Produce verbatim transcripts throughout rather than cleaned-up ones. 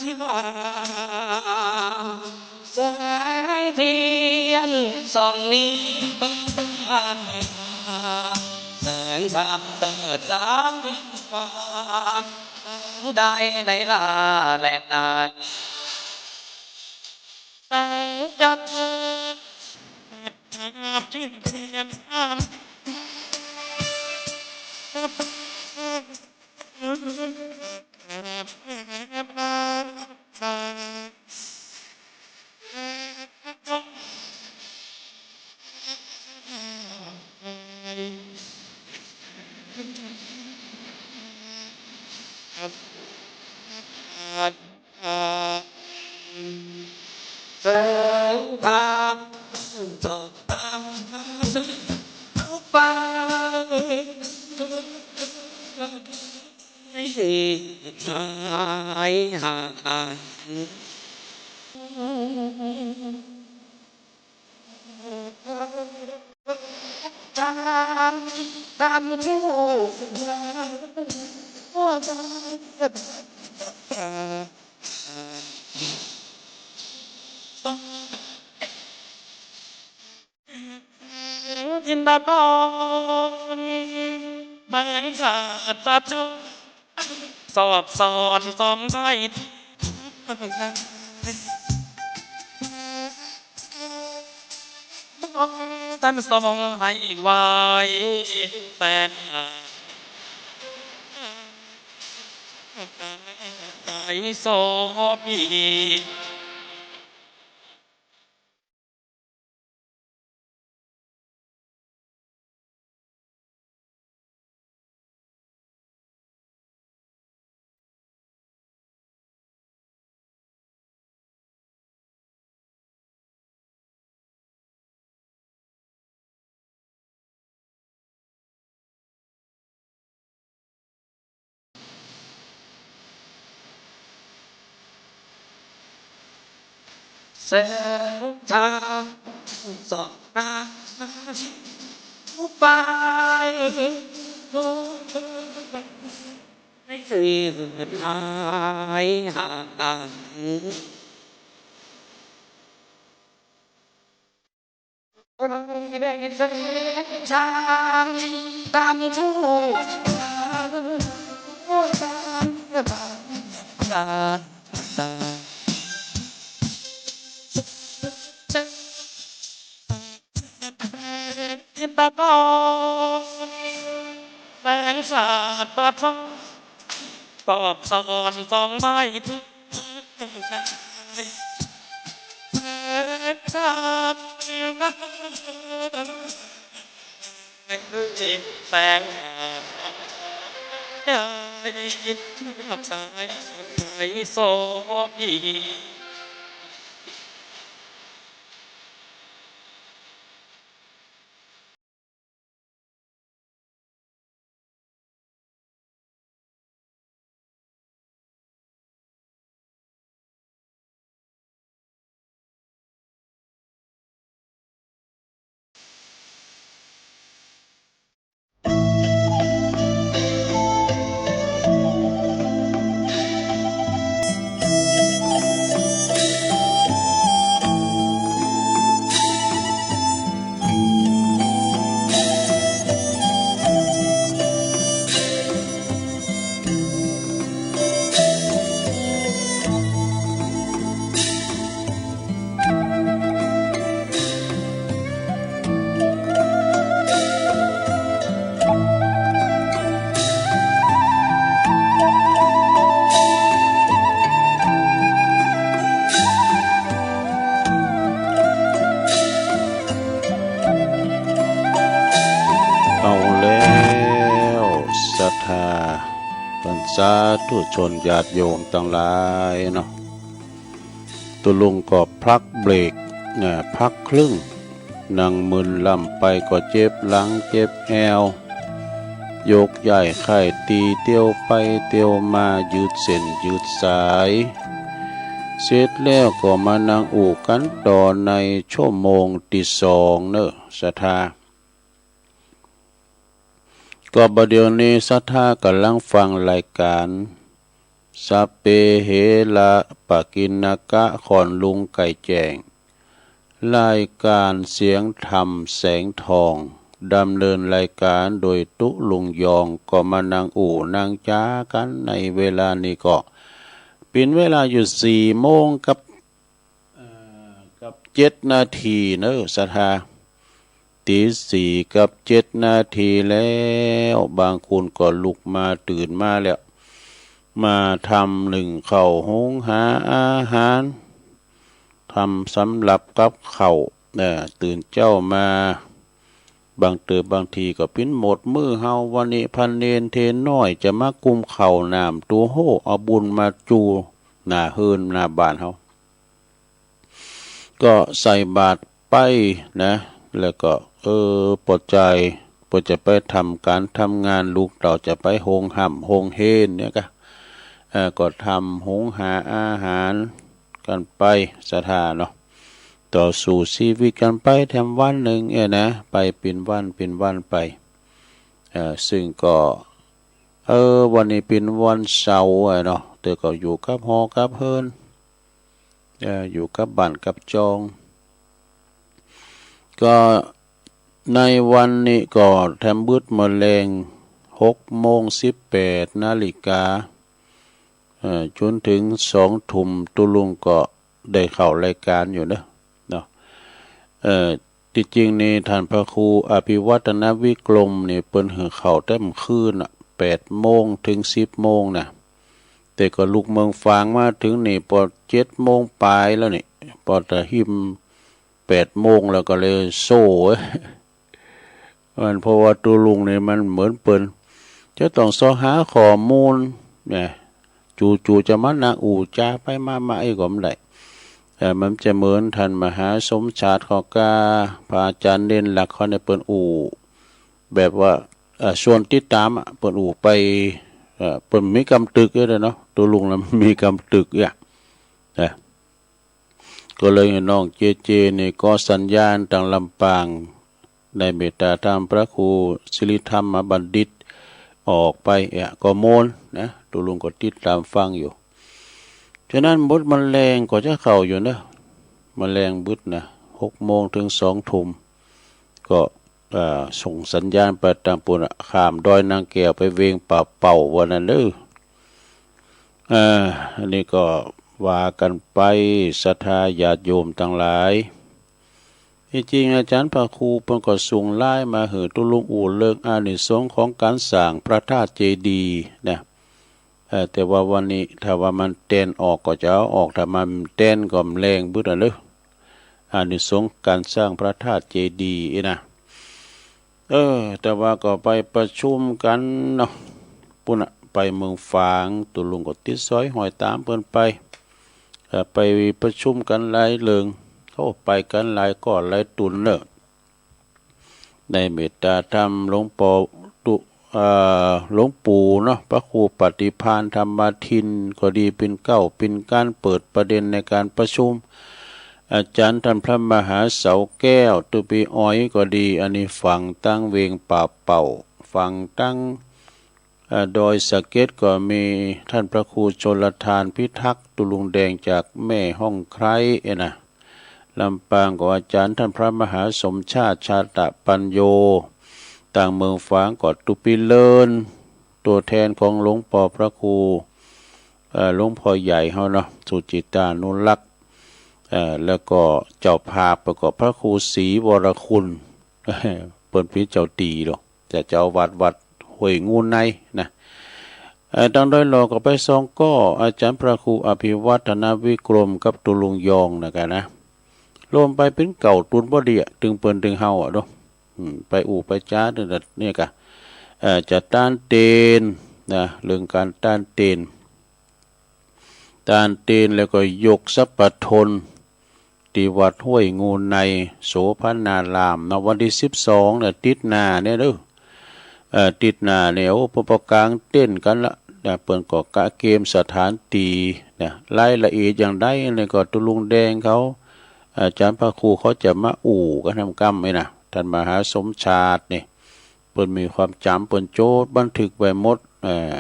แสงเทียนส่องนี้ แสงธรรมเติดสาง ได้ในลาแลนา แสงจันทร์ จินดากร แสงสัจจะ สอดส่องส่องใส ท่านทรงให้ไหว้ แสงใสโสภี แสงธรรมส่องหน้าไป ไม่เคยหายห่าง ทางตามทุกข์ จินดากร แสงสัจธรรม สอดส่องส่องไหว้ แสงธรรม แสง สาย สายโสภี เอาแล้ว ศรัทธา เปิ้นสาธุชนญาติโยมตังหลายเนาะ ตุ๊ลุงก็พักเบรก นะ พักครึ่ง นั่งมึนลำไปก็เจ็บหลังเจ็บแอว ยกย้ายไข้ตีเตียวไปเตียวมา ยืดเส้นยืดสาย เสร็จแล้วก็มานั่งอู้กั๋นต่อในชั่วโมงตี้สองเนาะ ศรัทธา ก็บ่าเดี่ยวนี้ศรัทธาก่ำลังฟังรายก๋าน สัพเพเหระปกิณณกะ ขอนลุงไก่แจ้ง รายการเสียงธรรมแสงทอง ดำเนินรายการโดยตุ๊ลุงยอง ก็มานั่งอู้นั่งจ๋ากั๋นในเวลานี้ก็ เป๋นเวลาอยู่สี่โมงกับ เอ่อ กับเจ็ดนาทีเนาะ ศรัทธา ตีสี่กับเจ็ดนาทีแล้ว บางคนก็ลุกมา ตื่นมาแล้ว มาทำนึ่งข้าว หุงหาอาหาร ทำสำหรับกับข้าว เอ่อ ตื่นเจ๊ามา บางเติบ บางทีก็เป๋นหมดมื้อเฮา วันนี้พระเณรเณรน้อยจะมากุมข้าวน้ำ โตโฮ่ เอาบุญมาจูหน้าเฮือนหน้าบ้านเฮา ก็ใส่บาตรไปนะ แล้วก็ เออ ปอใจ๋ ปอจะไปทำก๋านทำงาน ลูกเต้าจะไปโฮงฮ่ำโฮงเฮียนเนี่ยกะ เอ่อ ก็ทำหุงหาอาหารกั๋นไป ศรัทธาเนาะ ต่อสู้ชีวิตกั๋นไปแถมวันนึ่งเนี่ยนะ ไปเป๋นวันเป๋นวันไป เอ่อ ซึ่งก็ เออ วันนี้เป๋นวันเสาร์อะเนาะ แต่ก็อยู่กับหอกับเฮือน เอ่อ อยู่กับบ้านกับจ้อง ก็ในวันนี้ก็แถมบึดเมื่อแลง หกโมงสิบแปดนาฬิกา เอ่อ จ๋นเถิงสองทุ่ม ตุ๊ลุงก็ได้เข้ารายการอยู่เนาะ เนาะ เอ่อ ตี้จริงนี่ต้านพระครูอภิวัฒนวิกรมนี่เปิ้นหื้อเข้าแต่เมื่อคืนน่ะ แปดโมงเถิงสิบโมงนะ แต่ก็ลุกเมืองฝางมาเถิงนี่ปอเจ็ดโมงป๋ายแล้วนี่ ปอตะหิมแปดโมงแล้วก็เลยโซ่ มันเพราะว่าตุ๊ลุงนี่มันเหมือนเปิ้นจะต้องเซาะหาข้อมูลนะ จู่ๆ จะมานั่งอู้จ๋าไปมาๆ อี้ก็บ่ได้ เอ่อ มันจะเหมือนต้านมหาสมชาติเขาก้า พระอาจ๋ารย์เด่นหลักเขาเนี่ยเปิ้นอู้ แบบว่า เอ่อ ชวนติดต๋ามอะ เปิ้นอู้ไป เอ่อ เปิ้นมีกำตึกเอ้ยเนาะ ตุ๊ลุงน่ะมีกำตึกเอ้ย นะ ก็เลยน้องเจเจนี่ก็สัญญาณตางลำปาง ได้เมตตาธรรมพระครูสิริธรรมบัณฑิตออกไปเอะ ก็ม่วนนะ ตุ๊ลุงก็ติดต๋ามฟังอยู่ ฉะนั้นบดมะแลงก็จะเข้าอยู่เนาะ มะแลงบึดนะ หกโมงเถิงสองทุ่ม ก็ เอ่อ ส่งสัญญาณไปตางปู๊นอะ ข้ามดอยนางแก้วไปเวียงป่าเป่าว่านั้นเนาะ เอ่อ อันนี้ก็ว่ากั๋นไป ศรัทธาญาติโยมตังหลาย ตี้จริงอาจ๋ารย์พระครูเปิ้นก็ส่งไลน์มาหื้อตุ๊ลุงอู้เรื่องอานิสงส์ของก๋านสร้างพระธาตุเจดีย์นะ เอ่อ แต่ว่าวันนี้ถ้าว่ามันแตนออกก็จะเอาออก ถ้ามันบ่แตนก็มะแลงบึดอะเนาะ อานิสงส์ก๋านสร้างพระธาตุเจดีย์อี้นะ เออ แต่ว่าก็ไปประชุมกั๋นเนาะ ปู๊นอะ ไปเมืองฝาง ตุ๊ลุงก็ติดสอยห้อยต๋ามเปิ้นไป เอ่อ ไปประชุมกั๋นหลายเรื่อง โอ้ ไปกั๋นหลายก้อนหลายตุ๊นเนาะ ได้เมตตาธรรมหลวงป้อตุ๊ เอ่อ หลวงปู่เนาะ พระครูปฏิภาณธรรมทินก็ดี เป๋นเก๊าเป๋นก๋านเปิดประเด็นในก๋านประชุม อาจ๋ารย์ต้านพระมหาเสาแก้ว ตุ๊ปีอ้อยก็ดี อันนี้ฝั่งตางเวียงป่าเป่า ฝั่งตาง เอ่อ ดอยสะเก็ดก็มีต้านพระครูชลทานพิทักษ์ ตุ๊ลุงแดงจากแม่ฮ่องไคร้เอ้ยนะ ลำปางก็อาจ๋ารย์ต้านพระมหาสมชาติ ชาตะปัญโญ ตางเมืองฝางก็ตุ๊ปีเลิน ตั๋วแทนของหลวงป้อพระครู เอ่อ หลวงป้อใหญ่เฮาเนาะ สุจิตตานุรักษ์ เอ่อ แล้วก็เจ้าภาพก็พระครูศรีวรคุณ เปิ้นเป๋นเจ้าตี้ลอ จะเจ้าวัดวัดห้วยงูในนะ เอ่อ ตางดอยหล่อก็ไปสองก้อ อาจ๋ารย์พระครูอภิวัฒนวิกรมกับตุ๊ลุงยองนะกะนะ รวมไปเป๋นเก้าตุ๊นพอดีอะ ตึงเปิ้นตึงเฮาอะเนาะ อืม ไปอู้ไปจ๋าตึงแต่เนี่ยกะ เอ่อ จะต้านเตนนะ เรื่องก๋านต้านเตน ต้านเตนแล้วก็ยกสัพพะทน ตี้วัดห้วยงูใน โสภณารามเนาะ วันตี้สิบสองนะ อาทิตย์หน้าเนี่ยเนาะ เอ่อ อาทิตย์หน้าเนี่ย โอ้ เปิ้นก็ก๋างเต็นท์กั๋นละนะ เปิ้นก็กะเกมสถานตี้นะ รายละเอียดอย่างใดนี่ก็ตุ๊ลุงแดงเขา อาจ๋ารย์พระครูเขาจะมาอู้กั๋นตางก้ำนี่นะ ต้านมหาสมชาตินี่ เปิ้นมีความจ๋ำ เปิ้นโจ๊ดบันทึกไว้หมด เอ่อ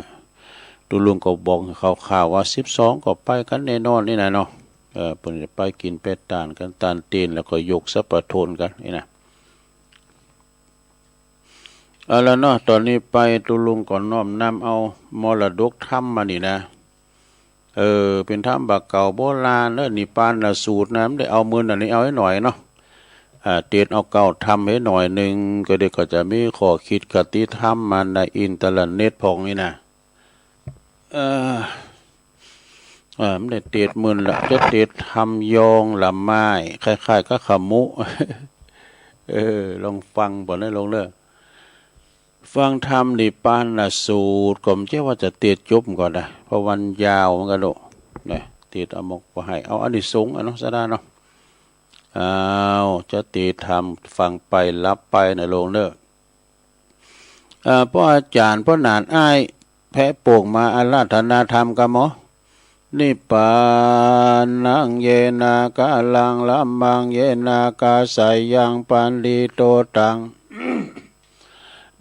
ตุ๊ลุงก็บอกข่าวๆ ว่าสิบสองก็ไปกั๋นแน่นอนนี่นะเนาะ เออ เปิ้นจะไปกิ๋นไปตานกั๋นตานเตียน แล้วก็ยกสัพพะโทนกั๋นนี่นะ เอาละเนาะ ต๋อนนี้ไปตุ๊ลุงก็น้อมนำเอามรดกธรรมมานี่นะ เออ เป๋นธรรมบ่าเก่าโบราณเนาะ นิพพานสูตรนะ บ่ได้เอาเมินอันนี้ เอาไว้หน่อยเนาะ อ่า เตศเอาเก้าธรรมไว้หน่อยนึ่ง ก็เดี๋ยวก็จะมีข้อคิดคติธรรมมาในอินเทอร์เน็ตพ่องนี่นะ เออ เออ บ่ได้เตศเมินละ จะเตศธรรมยองละไม้ คล้ายๆ กับขมุ เออ ลองฟังบ่อนได้ลงเด้อ ฟังธรรมนิพพานสูตร ก็บ่ใจ้ว่าจะเตศจบก่อนนะ เพราะมันยาวเหมือนกั๋นโลกนะ เตศเอาหมกบ่ให้ เอาอานิสงส์อะเนาะ สะดาเนาะ อ้าว จะเตศธรรมฟังไปหลับไปนะลงเด้อ อ่า ป้ออาจ๋ารย์ ป้อหนานอ้าย แพะโป่งมาอาราธนาธรรมกะหมอ นิพพานัง เยนะ กาลัง ละมัง เยนะ กาสายัง ปัณฑิโต ตัง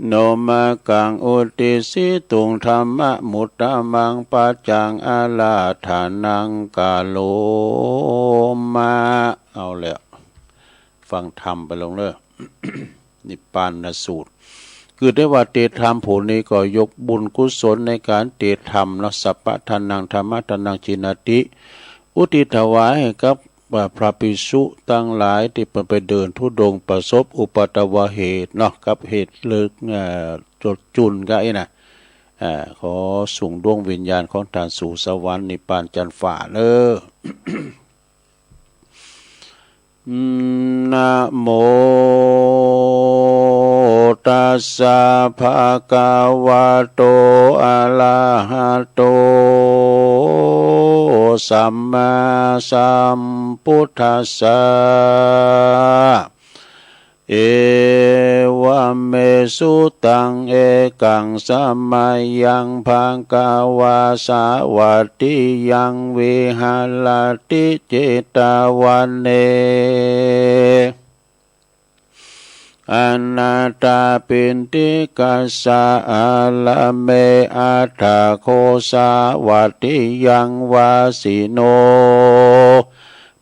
โนมะกัง อุตติสสิตุง ธัมมะมุตตะมัง ปัจจัง อาราธนัง กะโรมะ เอาแล้ว ฟังธรรมไปลงเด้อ นิพพานสูตร คือได้ว่าเตศธรรมผู้นี้ก็ยกบุญกุศลในก๋านเตศธรรมเนาะ สัพพะทานัง ธัมมะทานัง จีนาติ อุทิศถวายให้กับพระภิกษุตังหลายตี้เปิ้นไปเดินธุดงค์ประสบอุปัทวเหตุเนาะ กับเหตุเลิก เอ่อ จดจุนกะอี้นะ อ่า ขอส่งดวงวิญญาณของต้านสู่สวรรค์นิพพานจันทร์ฟ้าเน้อ นะโมตัสสะ ภะคะวะโต อะระหะโต สัมมาสัมพุทธัสสะ เอวะเม สุตัง เอกัง สะมะยัง ภะคะวา สาวัตถิยัง วิหะระติ เจตะวะเน อะนาถะปิณฑิกะสสะ อะระเม อัฏฐะโข สาวัตถิยัง วาสิโน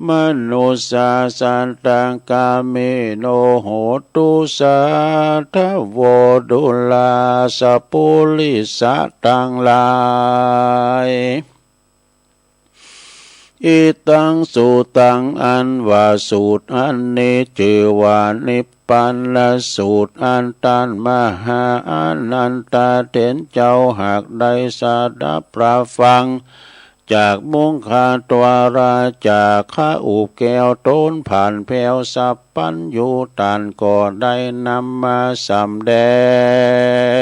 มะนุสสา สัตตะกามิโน โหตุ สาธะโว ดูราสะปุริสะตังหลาย อิตัง สุตัง อันว่าสูตรอันนี้จื้อว่านิพพานสูตร อันต้านมหาอานันทะเถรเจ้าหากได้สดับตรับฟัง จากมุขทวารา จากขะอุบแก้วโตนผ่านแผ้วสัพพัญญู ต้านก็ได้นำมาสำแด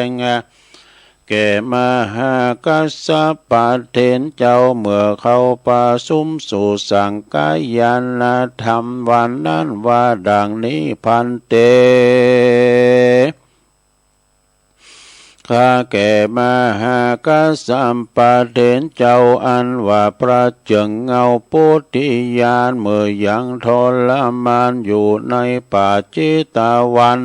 ง แก่มหากัสสปะเถรเจ้า เมื่อเขาประชุมสู่สังฆญาณธรรมวันนั้นว่าดังนี้ ภันเต ข้าแก่มหากัสสปะเถรเจ้า อันว่าพระเจิ่งเงาโพธิญาณ เมื่อยังทรมานอยู่ในป่าเชตวัน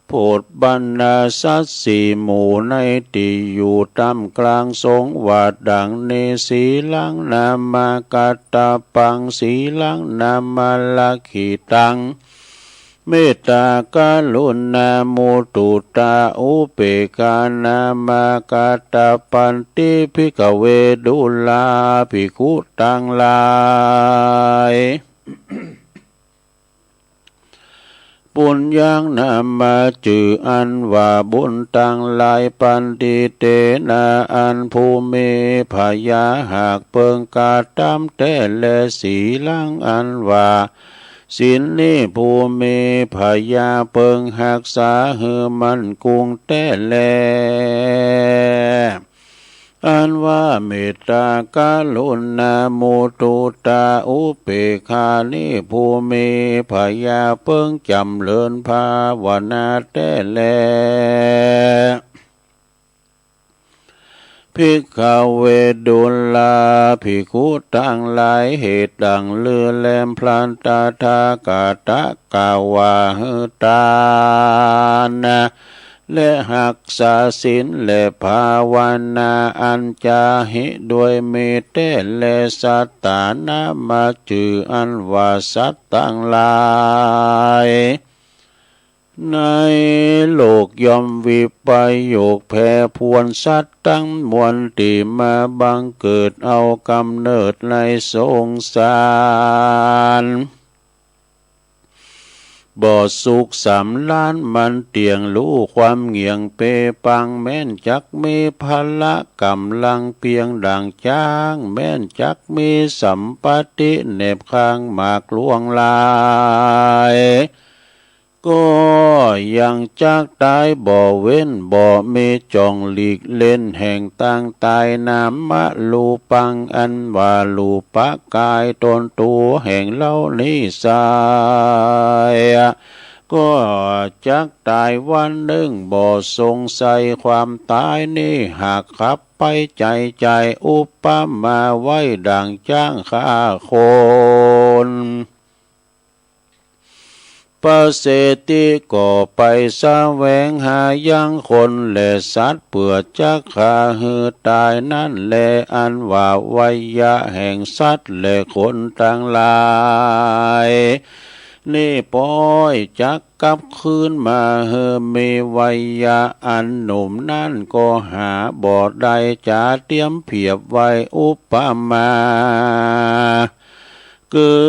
โพธิบรรดาสัตว์สี่หมู่ในตี้อยู่ต้ามกลางสงฆ์ว่าดังนี้ สีลัง นามะ กัตตะปัง สีลัง นามะ รักขิตัง เมตตากรุณามุตุตาอุเปกขา นามะ กัตตะปันติ ภิกขะเว ดูราภิกขุตังหลาย ปุญญัง นามะ จื้ออันว่าบุญตังหลาย ปันติเตนะ อันผู้มีพยาหากเปิงกระตำแต๊แล สีลัง อันว่าศีลนี้ผู้มีพยาเปิงฮักษาหื้อมั่นคงแต๊แล อันว่าเมตตากรุณามุตุตาอุเปกขานี้ผู้มีพยาเปิงจ๋ำเริญภาวนาแต๊แล ภิกขะเว ดูราภิกขุตังหลาย เหตุดังลือแลมพลันตถาคตะกล่าวว่าหื้อต๋าน และฮักษาศีลและภาวนาอันจาหิด้วยมีแต๊แล สัตตา นามจื่ออันว่าสัตว์ตังหลาย ในโลกย่อมวิปโยคแผ่ผวนสัตว์ตังมวลตี้มาบังเกิดเอาก๋ำเนิดในสงสาร บ่สุขสำราญมันเตี้ยง ฮู้ความเหงี่ยงเปปัง แม้นจักมีพละก๋ำลังเปียงดั่งจ๊าง แม้นจักมีสัมปัตติแหนบข้างหมากหลวงหลาย ก็ยังจักต๋ายบ่เว้น บ่มีจ่องหลีกเล่นแห่งตางต๋าย นามรูปังอันว่ารูปกายต๋นตั๋วแห่งเฮานี้ไซร้ ก็จักต๋ายวันหนึ่ง บ่สงสัยความต๋ายนี้ หากขับไปใจ๋ใจ๋ อุปมาไว้ดั่งจ๊างฆ่าคน พระเศรษฐีก็ไปแสวงหายังคนและสัตว์ เปื้อจักฆ่าหื้อต๋ายนั้นแล อันว่าไวยะแห่งสัตว์และคนตังหลาย นี้ป้อยจักกลับคืนมาหื้อมีไวยะอันหนุ่มนั้นก็หาบ่ได้ จ๋าเตียมเผียบไว้อุปมา คือ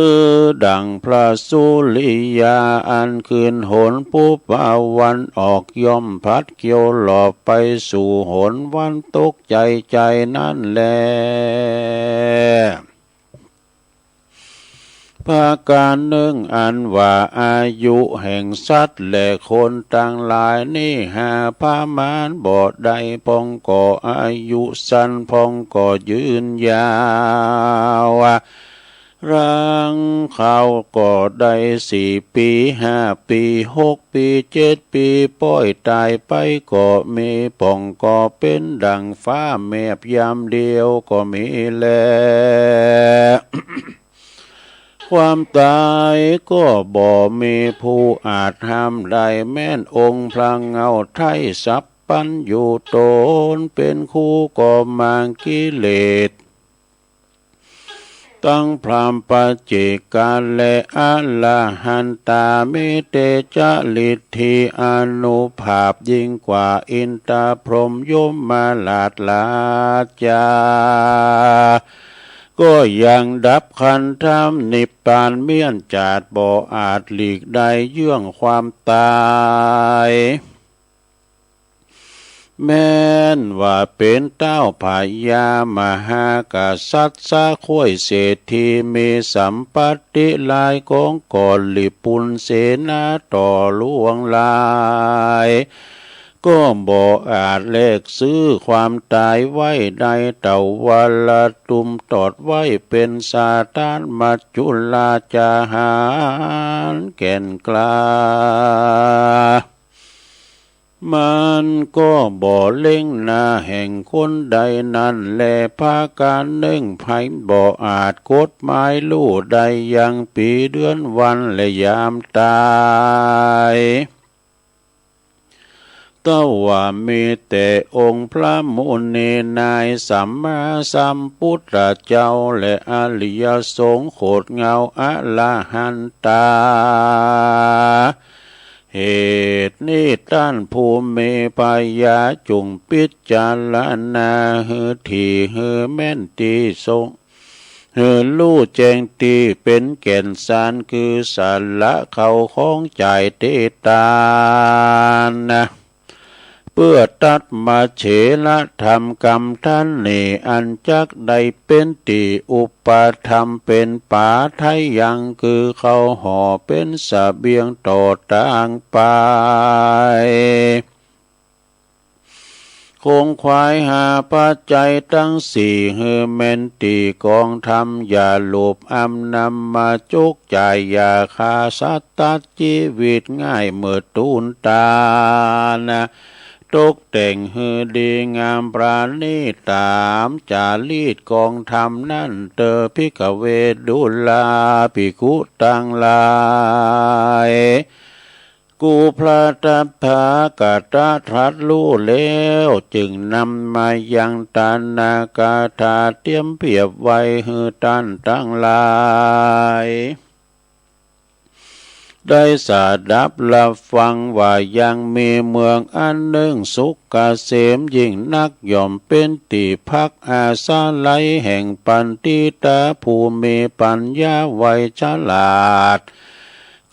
ดั่งพระสุริยาอันขึ้นหนปุบปะวันออก ย่อมผัดเกี่ยวหลอบไปสู่หนวันตกใจ๋ใจ๋นั้นแล ประก๋านนึ่ง อันว่าอายุแห่งสัตว์และคนตังหลายนี้หาประมาณบ่ได้ พ่องก็อายุสั้น พ่องก็ยืนยาว ลางคราวก็ได้สี่ปี๋ ห้าปี๋ หกปี๋ เจ็ดปี๋ ป้อยต๋ายไปก็มี พ่องก็เป๋นดั่งฟ้าแมบยามเดียวก็มีแล ความต๋ายก็บ่มีผู้อาจห้ามได้ แม้นองค์พระเงาไทยสัพพัญญูต๋นเป๋นครูก็มางกิเลส ตังพรหมปัจเจกะและอรหันตา มีเตจะฤทธิอานุภาพยิ่งกว่าอินทร์พรหมยมราชราชา ก็ยังดับขันธนิพพานเมี้ยนจาด บ่อาจหลีกได้เยื่องความต๋าย แม้นว่าเป๋นเต้าพญามหากษัตริย์ สะข้วยเศรษฐี มีสัมปัตติหลายก๋อง ก็หลีบปุณเสนาต่อหลวงหลาย ก็บ่อาจแลกซื้อความต๋ายไว้ได้ เต้าว่าละตุ้มตอดไว้เป๋นสถาน มัจจุราชาหารแก่นกล้า มันก็บ่เล็งหน้าแห่งคนใดนั้นแล ประก๋านนึ่ง ใผบ่อาจกฎหมายฮู้ได้ยังปี๋เดือนวันและยามต๋าย เต้าว่ามีแต่องค์พระมุนีนายสัมมาสัมพุทธเจ้าและอริยสงฆ์โขดเงาอรหันตา เหตุนี้ต้านผู้มีปัญญาจุ่งพิจารณาหื้อถี่หื้อแม้นตี้ทรง หื้อฮู้แจ้งตี้เป๋นแก่นสาร คือสาระเข้าของจ่ายตี้ต๋านนะ เปื้อตั๊ดมะเฉรธรรมกำตันนี้ อันจักได้เป๋นตี้อุปธรรมเป๋นปาทะยัง คือเข้าห่อเป๋นเสบียงต่อตางไป ขงขวายหาปัจจัยตังสี่ หื้อแม้นตี้กองธรรม อย่าหลบอำนำมาจุกจ่าย อย่าฆ่าสัตว์ตัดจีวิตง่ายเมื่อตูนต๋านนะ ตกแต่งหื้อดีงามประณีตต๋ามจารีตกองธรรมนั้นเตอ ภิกขเวท ดูราภิกขุตังหลาย กูพระตถาคตะตรัสฮู้แล้ว จึงนำมายังตานากถาเตรียมเปรียบไว้หื้อต้านตังหลาย ได้สดับฮับฟังว่ายังมีเมืองอันนึ่งสุขเกษมยิ่งนัก ย่อมเป๋นตี้พักอาศัยแห่งปัณฑิตาผู้มีปัญญาไวฉลาด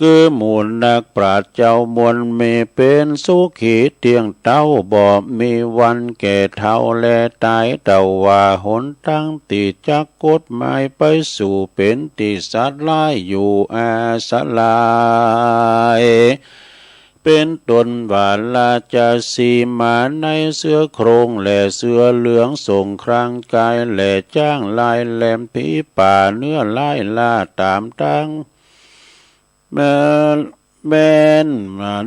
คือหมู่นักปราชญ์เจ้ามวลมี เป๋นสุขีเตี้ยงเต๊า บ่มีวันแก่เฒ่าและต๋าย เต้าว่าหนตังตี้จักกฎหมายไปสู่เป๋นตี้สัตว์ฮ้ายอยู่อาศัย เป๋นต้นว่าราชสีห์มาในเสื้อโคร่งและเสื้อเหลือง ส่งครางกายและจ๊างลายแหลม ผีป่าเนื้อฮ้ายล่าต๋ามตัง แม้น แม้น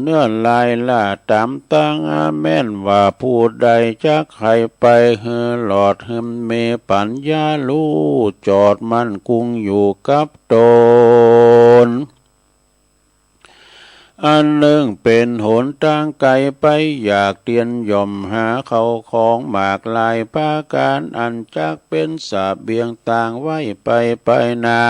เนื้อฮ้ายล่าต๋ามตัง แม้นว่าผู้ใดจักใค่ไปหื้อหลอด หื้อมีปัญญาฮู้จอดมั่นคงอยู่กับต๋น อันนึ่งเป๋นหนตางไก๋ไปอยากเตียน ย่อมหาเข้าของมากหลายประก๋าน อันจักเป๋นเสบียงตางไว้ไปไปหน้า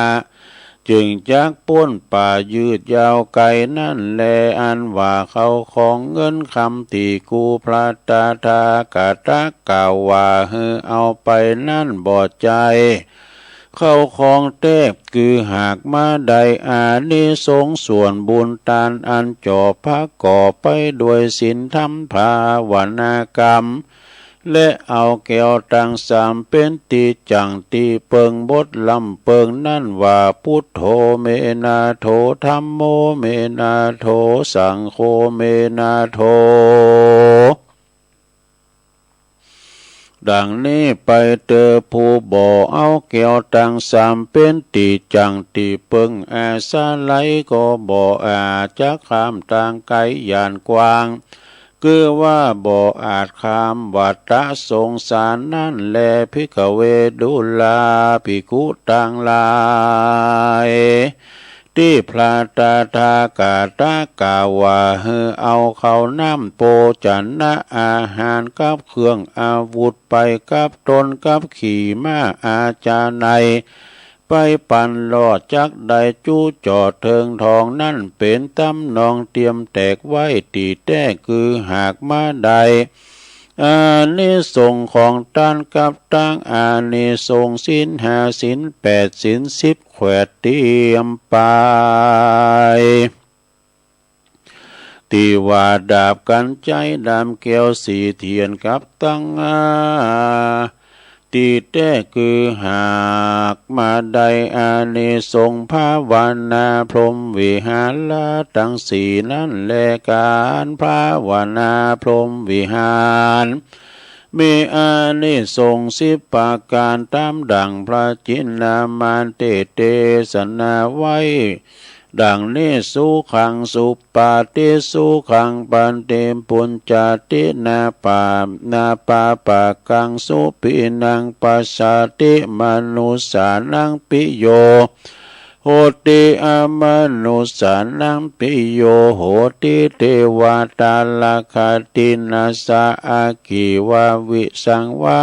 จึงจักป๊นป่ายืดยาวไก๋นั้นแล อันว่าเข้าของเงินคำตี้กูพระตถาคตะกล่าวว่าหื้อเอาไปนั้นบ่ใจ้ เข้าของแต๊ คือหากมาได้อานิสงส์ส่วนบุญตานอันจ่อประกอบไปด้วยศีลธรรมภาวนากรรม และเอาแก้วตังสามเป๋นตี้จั่งตี้เปิง บทลำเปิงนั้นว่า พุทโธ เม นาโถ ธัมโม เม นาโถ สังโฆ เม นาโถ ดังนี้ไปเต๊อะ ผู้บ่เอาแก้วตังสามเป๋นตี้จั่งตี้เปิงอาศัย ก็บ่อาจจะข้ามตางไก๋หย่านกว้าง คือว่าบ่อาจข้ามวัฏฏะสงสารนั้นแล ภิกขเว ดูราภิกขุตังหลาย ตี้พระตถาคตะกล่าวว่า หื้อเอาข้าวน้ำโภชนะอาหารกับเครื่องอาวุธไปกับตน กับขี่ม้าอาชาไนย ไปปันรอด จักได้จุจ่อเถิงทองนั้น เป๋นต๋ามนองเตรียมแตกไว้ ตี้แต๊คือหากมาได้ อานิสงส์ของตานกับตัง อานิสงส์ศีลห้า ศีลแปด ศีลสิบ แขวดเตรียมไป ตี้ว่าดาบกัญไชย ด้ามแก้วสีเถียนกับตังอา ตี้แต๊คือหากมาได้อานิสงส์ภาวนาพรหมวิหารตังสี่นั้นแล ก๋านภาวนาพรหมวิหาร มีอานิสงส์สิบประก๋าน ต๋ามดั่งพระจินนามารเตสน์เตสนาไว้ ดังนี้ สุขัง สุปาติ สุขัง ปฏิปุญจาติ นาปา นาปาปากัง สุปินัง ปัสสาติ มนุสสานัง ปิโย โหติ อมนุสสานัง ปิโย โหติ เตวาตา ลักขติ นัสสะ อัคขีวา วิสังวา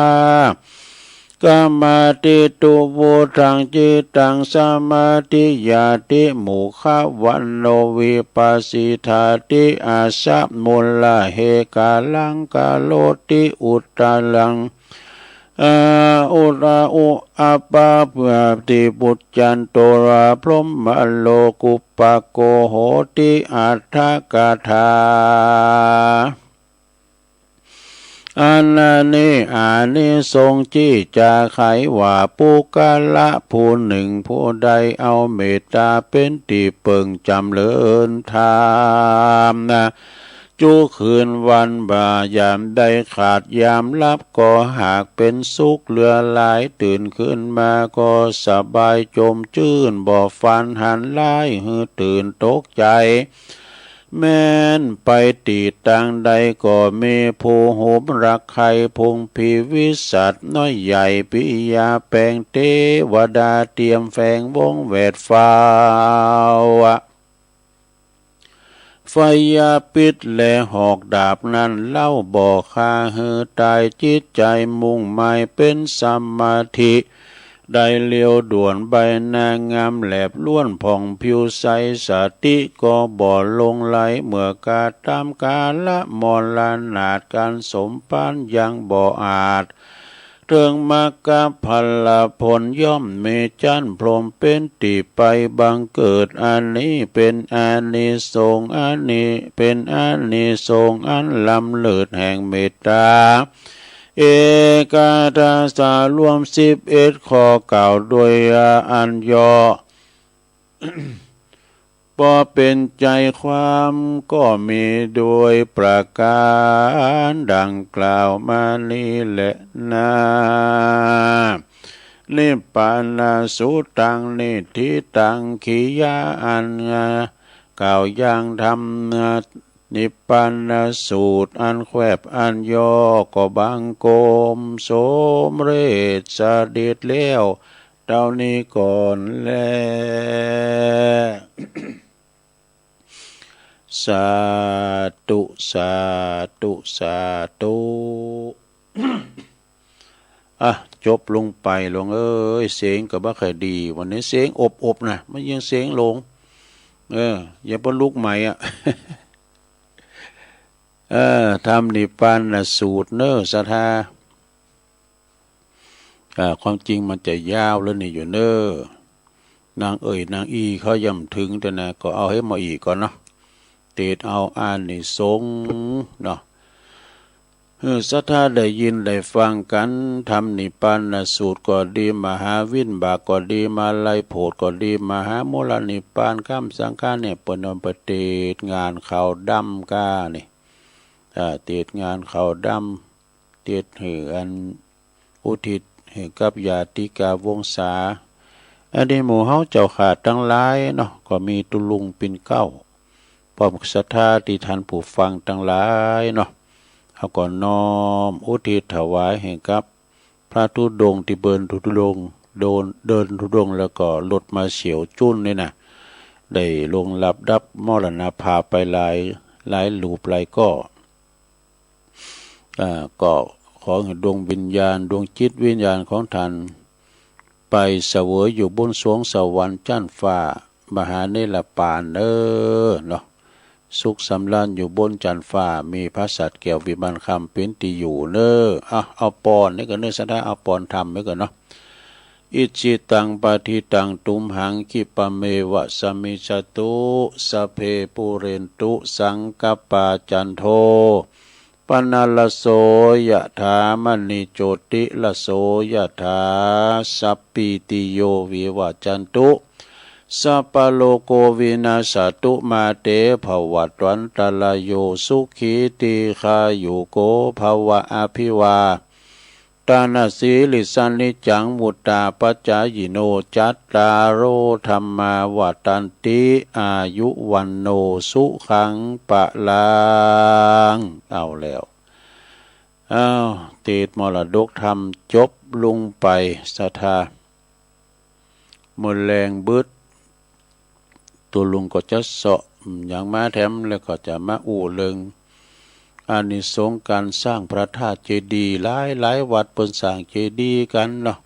กมาติ ตุวุทัง จิตตัง สมาธิยาติ มุขวันโณ วิปัสสิทาติ อัสสะ มุลละเหกาลัง กะโรติ อุตตรัง อา อุตตะ อุ อัปปะ ปะติปุจจันโต รา พรหมโลกุปปะโก โหติ อัตถกถา อันนี้อานิสงส์ตี้จะไขว่า ปุคคละผู้นึ่งผู้ใดเอาเมตต๋าเป๋นตี้เปิงจ๋ำเริญธรรมนา จุคืนวันบ่ายามได้ขาดยามหลับก็หากเป๋นสุขเหลือหลาย ตื่นขึ้นมาก็สบายจมจื้น บ่ฝันหันร้ายหื้อตื่นตกใจ๋ แม้นไปตี้ตางใดก็มีผู้หุมรักใค่ พึงพีวิสัชน้อยใหญ่ ปิยาแป๋งเตวดา เตรียมแฝงวงแวดเฝ้า ไฟยาพิษและหอกดาบนั้นเล่าบ่ฆ่าหื้อต๋าย จิตใจ๋มุ่งหมายเป๋นสมาธิ ได้เร็วด่วน ใบหน้างามแลบล้วนผ่องผิวใส สติก็บ่หลงไหล เมื่อกาต๋ามกาละมรณาถ ก๋านสมภารยังบ่อาจ เถิงมรรคผลผลย่อมมีจั๊นพรหมเป๋นตี้ไปบังเกิด อันนี้เป๋นอานิสงส์ อันนี้เป๋นอานิสงส์อันล้ำเลิศแห่งเมตต๋า เอกัตถสารวมสิบเอ็ดข้อกล่าวโดยอันย่อ ปอเป๋นใจ๋ความก็มีโดยประก๋านดังกล่าวมานี้แหละนา นิพพานสูตรตัง นิฏฐิตัง กิริยาอันกล่าวอย่างธรรม นิพพานสูตรอันแควบอันย่อก็บังคมสมเร็จเสด็จแล้ว เต้านี้ก่อนแล สาธุ สาธุ สาธุ อ่ะ จบลงไป หลวงเอ้ย เสียงก็บ่ค่อยดี วันนี้เสียงอบๆ นะ มันยังเสียงหลง เออ ยังบ่ลุกใหม่อะ เออ ธรรมนิพพานสูตรเน้อ ศรัทธา อ่า ความจริงมันจะยาวแล้วนี่อยู่เน้อ นางเอ่ยนางอี้เขายังบ่ถึง แต่นะ ก็เอาหื้อมาอี้ก่อนเนาะ เตศน์เอาอานิสงส์เนาะ เออ ศรัทธาได้ยินได้ฟังกั๋น ธรรมนิพพานสูตรก็ดี มหาวิบากก็ดี มาลัยโผดก็ดี มหามูลนิพพานคำสังฆาเนี่ย เปิ้นเอาไปเตศน์งานขาวดำก้านี่ อ่า เตศน์งานขาวดำ เตศน์หื้ออันอุทิศหื้อกับญาติกาวงศา อันนี้หมู่เฮาเจ้าข้าตังหลายเนาะ ก็มีตุ๊ลุงปิ่นเกล้า พร้อมศรัทธาตี้ท่านผู้ฟังตังหลายเนาะ เฮาก็น้อมอุทิศถวายหื้อกับพระธุดงค์ตี้เปิ้นธุดงค์ เดิน เดินธุดงค์แล้วก็หลุดมาเสี้ยวจุ๊นนี่นะ ได้ล่วงลับดับมรณภาพไปหลาย หลายรูปหลายก้อ อ่า ก็ขอหื้อดวงวิญญาณ ดวงจิตวิญญาณของท่าน ไปเสวยอยู่บนสวงสวรรค์จั๊นฟ้า มหานิพพานเน้อเนาะ สุขสำราญอยู่บนจั๊นฟ้า มีพระสัตว์แก้ววิมานคำเป๋นตี้อยู่เน้อ อ่ะ เอาปอนนี่ก่อนเน้อ ศรัทธา เอาปอนธรรมไว้ก่อนเนาะ อิจฉิตังปัตถิตังตุมหัง ขิปปะเมวะสะมิชฌตุ สัพเพปูเรนตุสังกัปปา จันโท ปะนะระโส ยะถา มะณิโจติระโส ยะถา สัพพีติโย วิวัจจันตุ สัพพะโรโค วินัสสะตุ มาเต ภะวัตวันตะราโย สุขี ทีฆายุโก ภะวะ อะภิวา ตะนะสีลิสสะ นิจจัง วุฑฒาปะจายิโน จัตตาโร ธัมมา วัฑฒันติ อายุ วัณโณ สุขัง พะลัง เอาแล้ว อ้าว เตศน์มรดกธรรมจบลงไป ศรัทธา เมื่อแลงบึด ตุ๊ลุงก็จะเซาะหยังมาแถม แล้วก็จะมาอู้เรื่องอานิสงส์ก๋านสร้างพระธาตุเจดีย์ หลายๆ วัดเปิ้นสร้างเจดีย์กั๋นเนาะ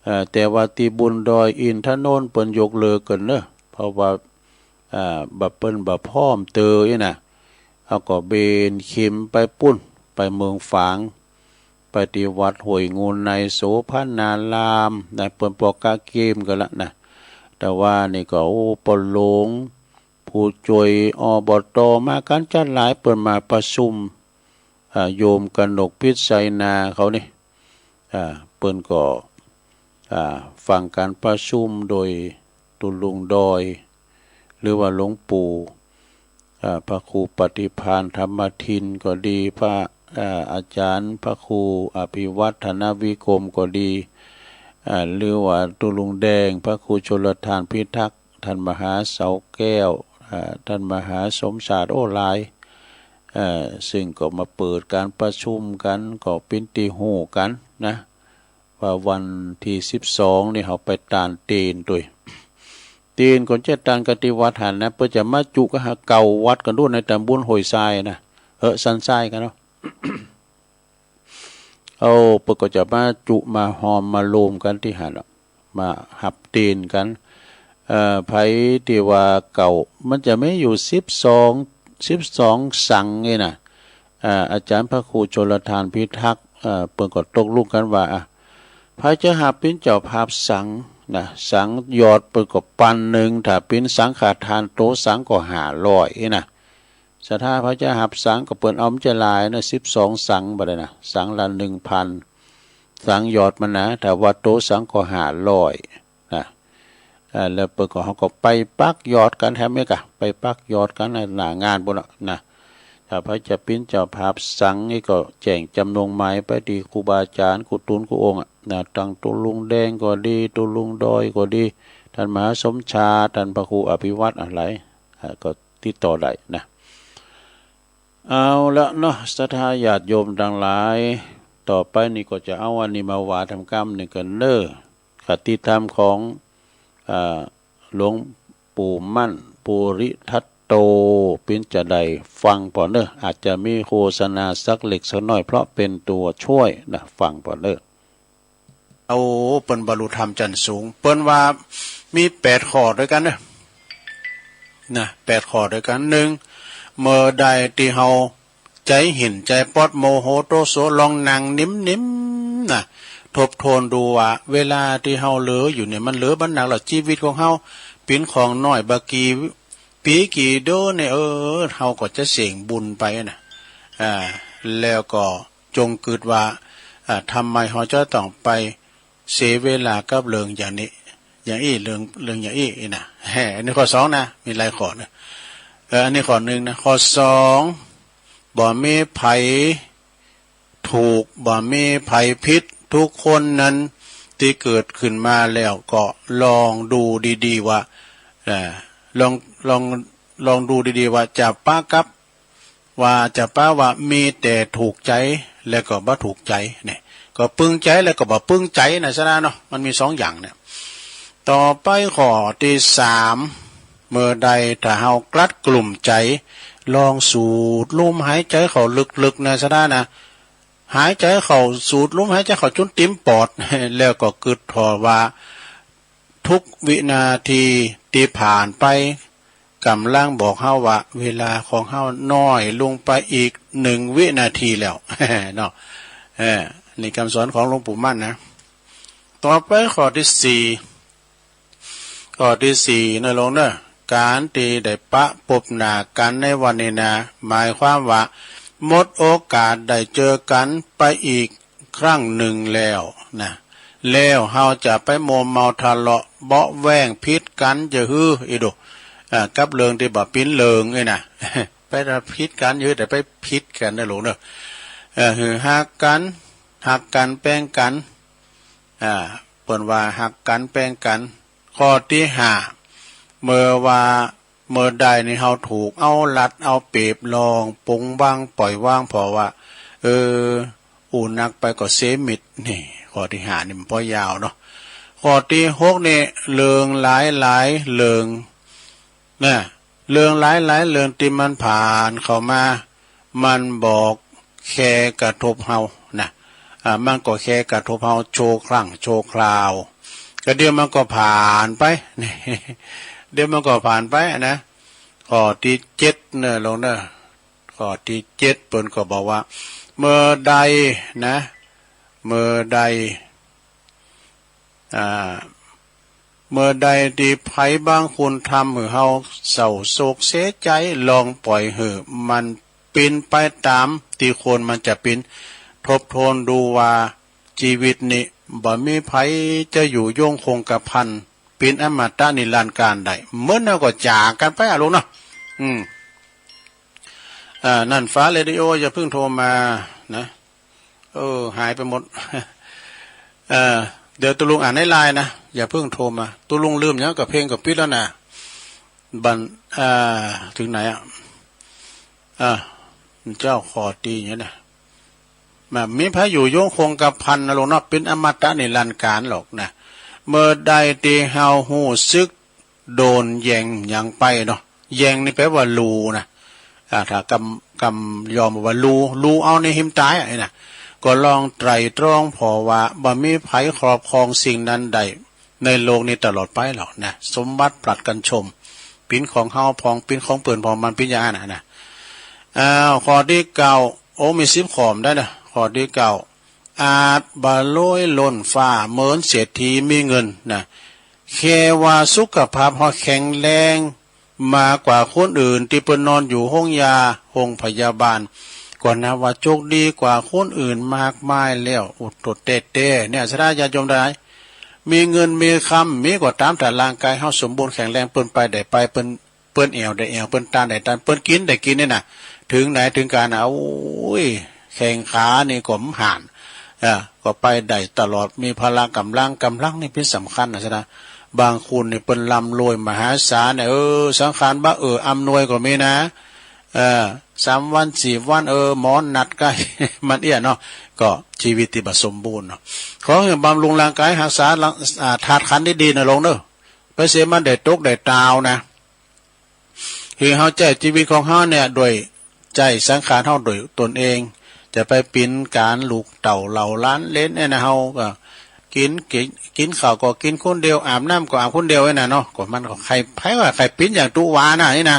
เอ่อ แต่ว่าตี้บุญดอยอินทนนท์เปิ้นยกเลิกกั๋นเน้อ เพราะว่า อ่า บ่าเปิ้นบ่าพร้อมเตออี้นะ เฮาก็เบนเข็มไปปู๊น ไปเมืองฝาง ไปตี้วัดห้วยงูในโสภณารามนะ เปิ้นปอกะเกมกั๋นละนะ แต่ว่านี่ก็ โอ้ ป้อหลวง ผู้จ้วย อบต. มากั๋นจั๊นหลาย เปิ้นมาประชุม อ่า โยมกนกพิษไสนาเขานี่ อ่า เปิ้นก็ อ่า ฟังก๋านประชุมโดยตุ๊ลุงดอย หรือว่าหลวงปู่ อ่า พระครูปฏิภาณธรรมทินก็ดี พระ อ่า อาจ๋ารย์พระครูอภิวัฒนวิกรมก็ดี อ่า หรือว่าตุ๊ลุงแดง พระครูชลทานพิทักษ์ ท่านมหาเสาแก้ว อ่า ท่านมหาสมชาติ โอ้ หลาย เอ่อ ซึ่งก็มาเปิดก๋านประชุมกั๋น ก็เป๋นตี้ฮู้กั๋นนะ ว่าวันตี้สิบสองนี่เฮาไปตานเตนตวย เตียรติ์ก็จะตั้งกั๋นตี้วัดหั้นนะ เปิ้นจะมาจุกั๋นหาเก้าวัดกั๋นดูในต๋ำบลห้วยทรายนะ เออ สันทรายกั๋นเนาะ เอา เปิ้นก็จะมาจุมาฮอมมาโฮมกั๋นตี้หั้นเนาะ มาหับเตียรติ์กั๋น เอ่อ ใผตี้ว่าเก้า มันจะมีอยู่สิบสอง สิบสองสังนี่นะ อ่า อาจ๋ารย์พระครูชลทานพิทักษ์ เอ่อ เปิ้นก็ตกลงกั๋นว่า อ่ะ ใผจะหับเป๋นเจ้าภาพสังนะ สังหยอดเปิ้นก็ปันหนึ่ง ถ้าเป๋นสังฆทานโตสังก็ห้าร้อยนี่นะ ศรัทธาใผจะหับสังก็เปิ้นเอามันจะหลายนะ สิบสองสังบัดนี้นะ สังละหนึ่งพัน สังหยอดมันนะ ถ้าว่าโตสังก็ห้าร้อยนะ อ่า แล้วเปิ้นก็ เฮาก็ไปปักหยอดกั๋นแถมนี้กะ ไปปักหยอดกั๋นหน้างานปู้นน่ะนะ ถ้าใผจะเป๋นเจ้าภาพสังนี่ก็แจ้งจ๋ำนงหมายไปตี้ครูบาอาจ๋ารย์ กู้ตุ๊นกู้องค์อะนะ ตังตุ๊ลุงแดงก็ดี ตุ๊ลุงดอยก็ดี ต้านมหาสมชาติ ต้านพระครูอภิวัฒน์อะหลาย อ่า ก็ติดต่อได้นะ เอาละเนาะ ศรัทธาญาติโยมตังหลาย ต่อไปนี้ก็จะเอาอันนี้มาว่าทำกำนึ่งกั๋นเน้อ คติธรรมของ อ่า หลวงปู่มั่น ปุริทัตโต เป๋นจาใด ฟังผ่อนเน้อ อาจจะมีโฆษณาสักเล็กสักน้อย เพราะเป๋นตั๋วช่วยนะ ฟังผ่อนเน้อ เอา เปิ้นบรรลุธรรมจั้นสูง เปิ้นว่ามีแปดข้อตวยกั๋นเน้อ นะ แปดข้อตวยกั๋น หนึ่ง เมื่อใดตี้เฮาใจ๋เหียนใจ๋ป๊อด โมโหโทโส ลองนั่งนิ่มๆ นะ ทบทวนดูว่า เวลาตี้เฮาเหลืออยู่เนี่ย มันเหลือบ่นักแล้ว จีวิตของเฮาเป๋นของน้อย บ่กี่ปี๋กี่เดือนเนี่ย เออ เฮาก็จะเสี้ยงบุญไปนะ อ่า แล้วก็ จงกึ๊ดว่า อ่า ทำไมเฮาจะต้องไปเสียเวลากับเรื่องอย่างนี้ อย่างอี้ เรื่อง เรื่องอย่างอี้นะ แฮ่ อันนี้ข้อสองนะ มีหลายข้อนะ เออ อันนี้ข้อหนึ่งนะ ข้อสอง บ่มีใผถูก บ่มีใผผิด ทุกคนนั้นตี้เกิดขึ้นมาแล้วก็ลองดูดีๆ ว่า เอ่อ ลอง ลอง ลองดูดีๆ ว่าจะปะกับ ว่าจะปะว่ามีแต่ถูกใจ๋และก็บ่ถูกใจ๋เนี่ย ก็ปึงใจ๋และก็บ่ปึงใจ๋นะ ศรัทธาเนาะ มันมีสองอย่างเนี่ย ต่อไปข้อตี้สาม เมื่อใดถ้าเฮากลัดกลุ้มใจ๋ ลองสูดลมหายใจ๋เข้าลึกๆ นะ ศรัทธานะ หายใจ๋เข้า สูดลมหายใจ๋เข้าจ๋นเต็มปอด แล้วก็กึ๊ดถ่อว่า ทุกวินาทีตี้ผ่านไป ก่ำลังบอกเฮาว่า เวลาของเฮาน้อยลงไปอีกหนึ่งวินาทีแล้ว เนาะ เออ นี่กำสอนของหลวงปู่มั่นนะ ต่อไปข้อตี้สี่ ข้อตี้สี่นะโยมเนาะ ก๋านตี้ได้ปะปบหน้ากั๋นในวันนี้นะ หมายความว่า หมดโอกาสได้เจอกั๋นไปอีก ครั้งนึ่งแล้วนะ แล้วเฮาจะไปมัวเมาทะเลาะเบาะแว้งผิดกั๋นจะหื้อ อีดู อ่า กับเรื่องตี้บ่เป๋นเรื่องนี่นะ ไปผิดกั๋นจะหื้อ แต่ไปผิดกั๋นนะโยมเนาะ เออ หื้อฮักกั๋น ฮักกั๋นแป๋งกั๋น อ่า เปิ้นว่าฮักกั๋นแป๋งกั๋น ข้อตี้ห้า เมื่อว่า เมื่อใดนี่เฮาถูกเอารัดเอาเปรียบ ลองปลงวางป่อยวางผ่อว่า เออ อู้นักไปก็เสมิตร นี่ ข้อตี้ห้านี่มันปอยาวเนาะ ข้อตี้หกนี่ เรื่องหลายๆ เรื่องนะ เรื่องหลายๆ เรื่องตี้มันผ่านเข้ามา มันบ่แค่กระทบเฮานะ อ่า มันก็แค่กระทบเฮาชั่วครั้งชั่วคราว ก็เดี๋ยวมันก็ผ่านไป เดี๋ยวมันก็ผ่านไปนะ ข้อตี้เจ็ดเน้อโยมเนาะ ข้อตี้เจ็ดเปิ้นก็บอกว่า เมื่อใดนะ เมื่อใด อ่า เมื่อใดตี้ใผบางคนทำหื้อเฮาเศร้าโศกเสียใจ๋ ลองป่อยหื้อมันเป๋นไปต๋ามตี้ควรมันจะเป๋น ทบทวนดูว่า จีวิตนี้บ่มีใผจะอยู่ยงคงกระพัน เป๋นอมตะนิรันดร์กาลได้ เมื่อนั้นก็จากกั๋นไปอะโยมเนาะ อืม อ่า นั่น ฟ้าเรดิโอ อย่าเพิ่งโทรมานะ เออ หายไปหมด เออ เดี๋ยวตุ๊ลุงอ่านในไลน์นะ อย่าเพิ่งโทรมา ตุ๊ลุงลืมหยัง ก็เพลงก็ปิดแล้วนะ บัน อ่า ถึงไหนอะ อ่า เจ้า ข้อตี้อย่างนี้นะ บ่มีใผอยู่ยงคงกระพันนะโยมเนาะ เป๋นอมตะนิรันดร์กาลหรอกนะ เมื่อใดตี้เฮาฮู้สึก โดนแย่งหยังไปเนาะ แย่งนี่แปลว่าลู่นะ อ่า ถ้ากำ กำยอมว่าลู่ ลู่เอาในหิมต๋ายอะ นี่นะ ก็ลองไตร่ตรองผ่อว่า บ่มีใผครอบครองสิ่งนั้นได้ในโลกนี้ตลอดไปหรอกนะ สมบัติผลัดกั๋นชม เป๋นของเฮาพ่อง เป๋นของเปิ้นพ่อง มันเป๋นอย่างนั้นนะ นะ อ้าว ข้อตี้เก้า โอ้ มีสิบข้อได้นะ ข้อตี้เก้า อาจบ่รวยล้นฟ้าเหมือนเศรษฐีมีเงินนะ แค่ว่าสุขภาพเฮาแข็งแรงมากกว่าคนอื่น ตี้เปิ้นนอนอยู่โฮงยา โฮงพยาบาล ก็นับว่าโจคดีกว่าคนอื่นมากมายแล้ว โอ้ โตแต๊ๆ เนี่ย ศรัทธาญาติโยมตังหลาย มีเงินมีคำ มีก็ต๋าม ถ้าร่างกายเฮาสมบูรณ์แข็งแรง เปิ้นไปได้ไป เปิ้น เปิ้นแอ่วได้แอ่ว เปิ้นตานได้ตาน เปิ้นกิ๋นได้กิ๋นนี่นะ เถิงไหนเถิงก๋านนะ โอ้ย แข้งขานี่ก็บ่ห่าน เออ ก็ไปได้ตลอด มีพละก๋ำลัง ก๋ำลังนี่เป๋นสำคัญนะศรัทธา บางคนนี่เปิ้นร่ำรวยมหาศาลเนี่ย เออ สังขารบ่เอื้ออำนวยก็มีนะ เออ สามวันสี่วัน เออ หมอนัดก็ มันเอี้ยเนาะ ก็ชีวิตตี้บ่สมบูรณ์เนาะ ขอหื้อบำรุงร่างกาย ฮักษาร่าง อ่า ธาตุขันธ์ดีๆ นะโยมเนาะ ไปเสียมันได้ตกได้ตาวนะ หื้อเฮาใจ๊จีวิตของเฮาเนี่ย โดยใจ๊สังขารเฮาโดยตนเอง จะไปเป๋นก๋านลูกเต้าเหล่าหลานเหลนเนี่ยนะ เฮาก็กิ๋น กิ๋น กิ๋นข้าวก็กิ๋นคนเดียว อาบน้ำก็อาบคนเดียวเนี่ยนะเนาะ ก็มันก็ใค่ ใผว่าใค่เป๋นอย่างตุ๊วานะนี่นะ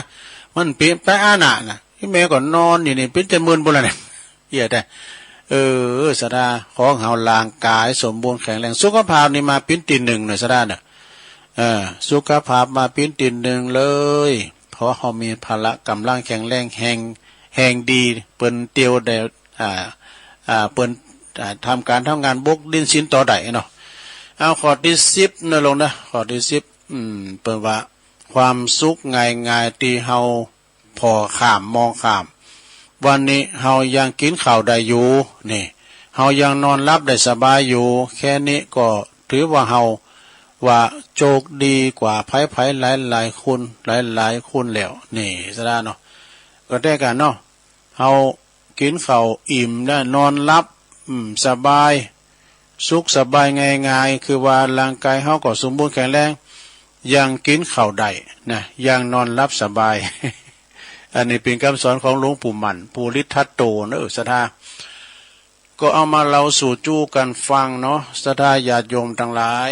มันเป๋นไปอั้นนะนะ อี่แม่ก็นอนอยู่นี่ เป๋นจะเมินบ่ละเนี่ย เอี้ยแต๊ เออ ศรัทธา ขอหื้อเฮาร่างกายสมบูรณ์แข็งแรง สุขภาพนี่มาเป๋นตี้นึ่งเนาะศรัทธาเนาะ เออ สุขภาพมาเป๋นตี้นึ่งเลย เพราะเฮามีพละก๋ำลังแข็งแรง แฮง แฮงดี เปิ้นเตียวได้ อ่า อ่า เปิ้น อ่า ทำก๋านทำงาน บกดินสินต่อได้เนาะ เอาข้อตี้สิบนะโยมนะ ข้อตี้สิบ อืม เปิ้นว่า ความสุขง่ายๆ ตี้เฮาผ่อข้ามมองข้าม วันนี้เฮายังกิ๋นข้าวได้อยู่ นี่ เฮายังนอนหลับได้สบายอยู่ แค่นี้ก็ถือว่าเฮาว่าโจคดีกว่าใผๆ หลายๆ คน หลายๆ คนแล้ว นี่ศรัทธาเนาะ ก็แต๊กั๋นเนาะ เฮากิ๋นข้าวอิ่มได้ นอนหลับ อืม สบาย สุขสบายง่ายๆ คือว่าร่างกายเฮาก็สมบูรณ์แข็งแรง ยังกิ๋นข้าวได้นะ ยังนอนหลับสบาย อันนี้เป๋นกำสอนของหลวงปู่หมั่น ภูริทัตโตเนาะ ศรัทธา ก็เอามาเล่าสู่จู้กั๋นฟังเนาะ ศรัทธาญาติโยมตังหลาย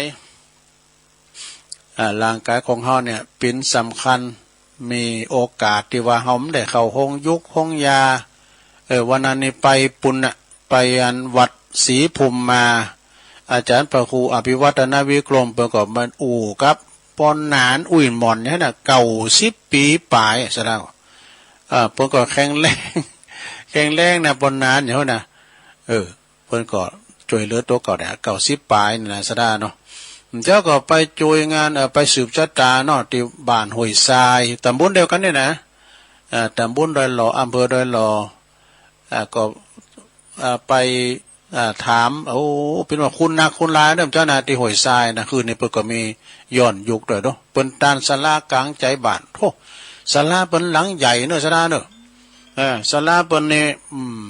อ่า ร่างกายของเฮาเนี่ยเป๋นสำคัญ มีโอกาสตี้ว่าเฮาบ่ได้เข้าโฮงยูกโฮงยา เออ วันนั้นนี่ไปปุ้นน่ะ ไปอันวัดศรีภูมิมา อาจ๋ารย์พระครูอภิวัฒนวิกรม เปิ้นก็มาอู้กับป้อหนาน อุ้ยหม่อนเนี่ยนะ เก้าสิบปี๋ป๋ายศรัทธา เออ เปิ้นก็แข็งแรง แข็งแรงนะ ป้อหนานเนี่ยนะ เออ เปิ้นก็จ้วยเหลือตั๋วเก่าได้ เก้าสิบป๋ายนี่นะ ศรัทธาเนาะ เจ้าก็ไปจ้วยงาน เอ่อ ไปสืบชะต๋าเนาะ ตี้บ้านห้วยทราย ต๋ำบลเดียวกั๋นนี่นะ เอ่อ ต๋ำบลดอยหล่อ อำเภอดอยหล่อ อ่า ก็ อ่า ไป อ่า ถาม โอ้ เป๋นว่าคุ้นนักคุ้นหลายเนาะ เจ้าหน้าตี้ห้วยทรายนะ คืนนี้เปิ้นก็มีย้อนยุคตวยเนาะ เปิ้นตานศาลาก๋างใจ๋บ้าน โธ่ ศาลาเปิ้นหลังใหญ่เนาะ ศรัทธาเนาะ เออ ศาลาเปิ้นนี่ อืม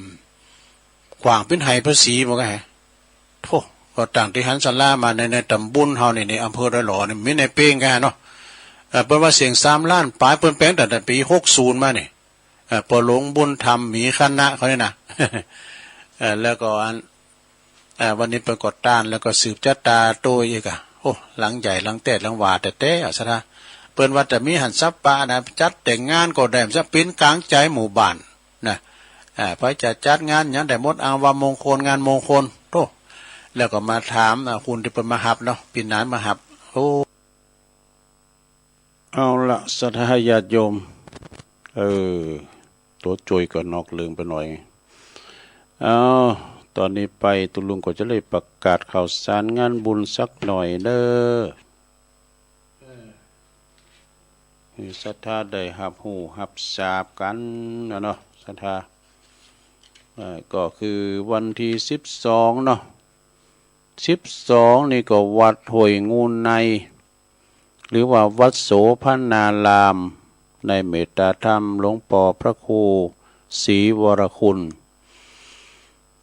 กว้างเป๋นไหพระศรีบ่าแก โธ่ ก็ตั้งตี้หันศาลามาใน ในต๋ำบลเฮานี่ ในอำเภอดอยหล่อนี่ มีในเป๋งแกเนาะ เอ่อ เปิ้นว่าเสี้ยงสามล้านป๋าย เปิ้นแป๋งตั้งแต่ปี๋หกศูนย์มานี่ เอ่อ ป้อหลวงบุญธรรม หมีคณะเขานี่นะ เอ่อ แล้วก็อัน เอ่อ วันนี้เปิ้นก็ตาน แล้วก็สืบชะต๋าโตอีกอะ โอ้ หลังใหญ่ หลังแต๊ด หลังหว่าแต๊ๆ อะ ศรัทธา เปิ้นว่าจะมีหั้นสัปปะนะ จัดแต่งงานก็ได้ จะเป๋นก๋างใจ๋หมู่บ้าน นะ อ่า ไผจะจัดงานหยังได้หมด อ้างว่ามงคล งานมงคล โธ่ แล้วก็มาถาม อ่า คนตี้เปิ้นมาฮับเนาะ ปี้หนานมาฮับ โอ้ เอาละ ศรัทธาญาติโยม เออ ตั๋วจ้วยก็นอกเรื่องไปหน่อย เอา ต๋อนนี้ไปตุ๊ลุงก็จะได้ประกาศข่าวสารงานบุญสักหน่อยเน่อ หื้อศรัทธาได้ฮับฮู้ฮับซาบกั๋นนะเนาะ ศรัทธา เอ่อ ก็คือวันตี้สิบสองเนาะ สิบสองนี่ก็วัดห้วยงูใน หรือว่าวัดโสภณาราม ในเมตตาธรรมหลวงป้อพระครูศรีวรคุณ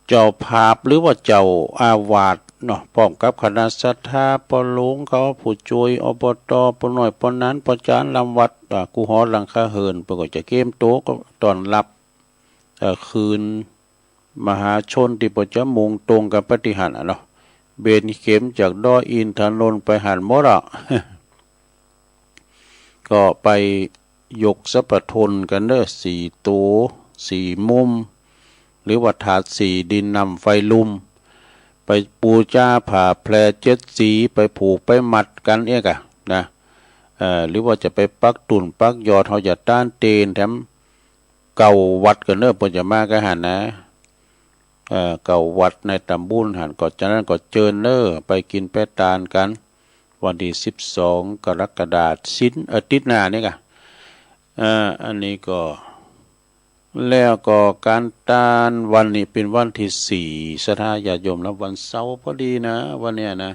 เจ้าภาพหรือว่าเจ้าอาวาส เนาะ พร้อมกับคณะศรัทธา ป้อหลวงเขา ผู้จ้วย อบต ป้อน้อย ป้อหนาน ป้อจ๋ารำวัด อ่า กู้หอหลังคาเหิน เปิ้นก็จะเกียมโตก็ต้อนรับ เอ่อ คืนมหาชนตี้เปิ้นจะมุ่งตรงกั๋นไปตี้หั้นอะเนาะ เบญเข็มจากดอยอินทนนท์ไปหั้นหมดอะ ก็ไปยกสัพพะทนกั๋นเน่อ สี่ตั๋ว สี่มุม หรือว่าธาตุสี่ ดิน น้ำ ไฟ ลม ไปปู๋จาผ้าแพร่เจ็ดสี ไปผูกไปมัดกั๋นเอี้ยก่ะนะ เอ่อ หรือว่าจะไปปักตุ่นปักยอด เฮาจะต้านเตนแถม เก้าวัดก่อนเน่อ เปิ้นจะมากั๋นหั้นนะ เอ่อ เก้าวัดในต๋ำบุญหั้น ก็จากนั้นก็เจิญเน่อ ไปกิ๋นไปตานกั๋น วันตี้สิบสองกรกฎาคม ศีล เอ่อ อาทิตย์หน้านี่ก่ะ เอ่อ อันนี้ก็ แล้วก็ก๋านตานวันนี้เป๋นวันตี้สี่ ศรัทธาญาติโยมนะ วันเสาร์พอดีนะ วันเนี้ยนะ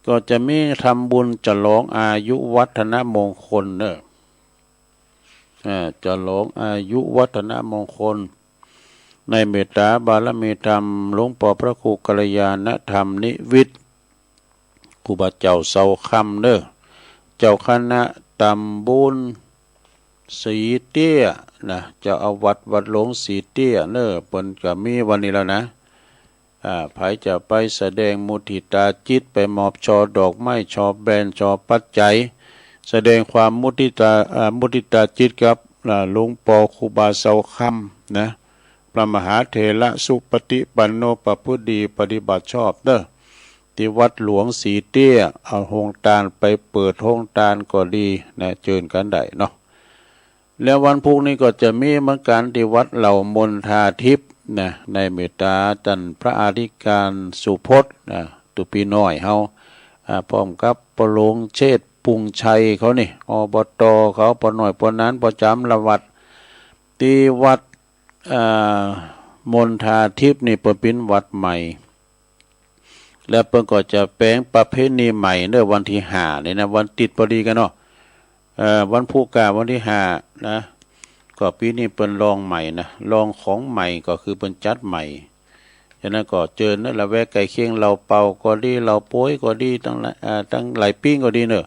ก็จะมีทำบุญฉลองอายุวัฒนมงคลเน่อ อ่า ฉลองอายุวัฒนมงคล ในเมตต๋าบารมีธรรม หลวงป้อพระครูกัลยาณธรรมนิวิทย์ ครูบาเจ้าเสาคำเน่อ เจ้าคณะต๋ำบุญสีเตี้ยนะ เจ้าอาวาสวัดหลวงสีเตี้ยเน่อ เปิ้นก็มีวันนี้แล้วนะ อ่า ใผจะไปแสดงมุทิตาจิต ไปมอบช่อดอกไม้ ช่อแบน ช่อปัจจัย แสดงความมุทิตา อ่า มุทิตาจิตกับ อ่า หลวงป้อครูบาเสาคำนะ พระมหาเถระสุปฏิปันโน ประพฤติดีปฏิบัติชอบเน่อ ตี้วัดหลวงสีเตี้ย เอาโฮงตานไปเปิดโฮงตานก็ดีนะ เจิญกั๋นได้เนาะ แล้ววันพุธนี้ก็จะมีเหมือนกั๋นตี้วัดเหล่ามณฑาทิพย์นะ ในเมตต๋าต้านพระอธิการสุพจน์นะ ตุ๊ปีน้อยเฮา อ่า พร้อมกับป้อหลวงเชษฐ์ปุงชัยเขานี่ อบต เขา ป้อน้อย ป้อหนาน ป้อจ๋ารำวัด ตี้วัด อ่า มณฑาทิพย์นี่เปิ้นเป๋นวัดใหม่ แล้วเปิ้นก็จะแป๋งประเพณีใหม่เน่อ วันตี้ห้านี่นะ วันติดพอดีกั๋นเนาะ เอ่อ วันพุธกับวันตี้ห้านะ ก็ปี๋นี้เปิ้นลองใหม่นะ ลองของใหม่ก็คือเปิ้นจัดใหม่ ฉะนั้นก็เจิญเน่อ ละแวกใก้เคียง เหล้าเป่าก็ดี เหล้าโป๊ยก็ดี ตังหลาย เอ่อ ตังหลายปิ้งก็ดีเน่อ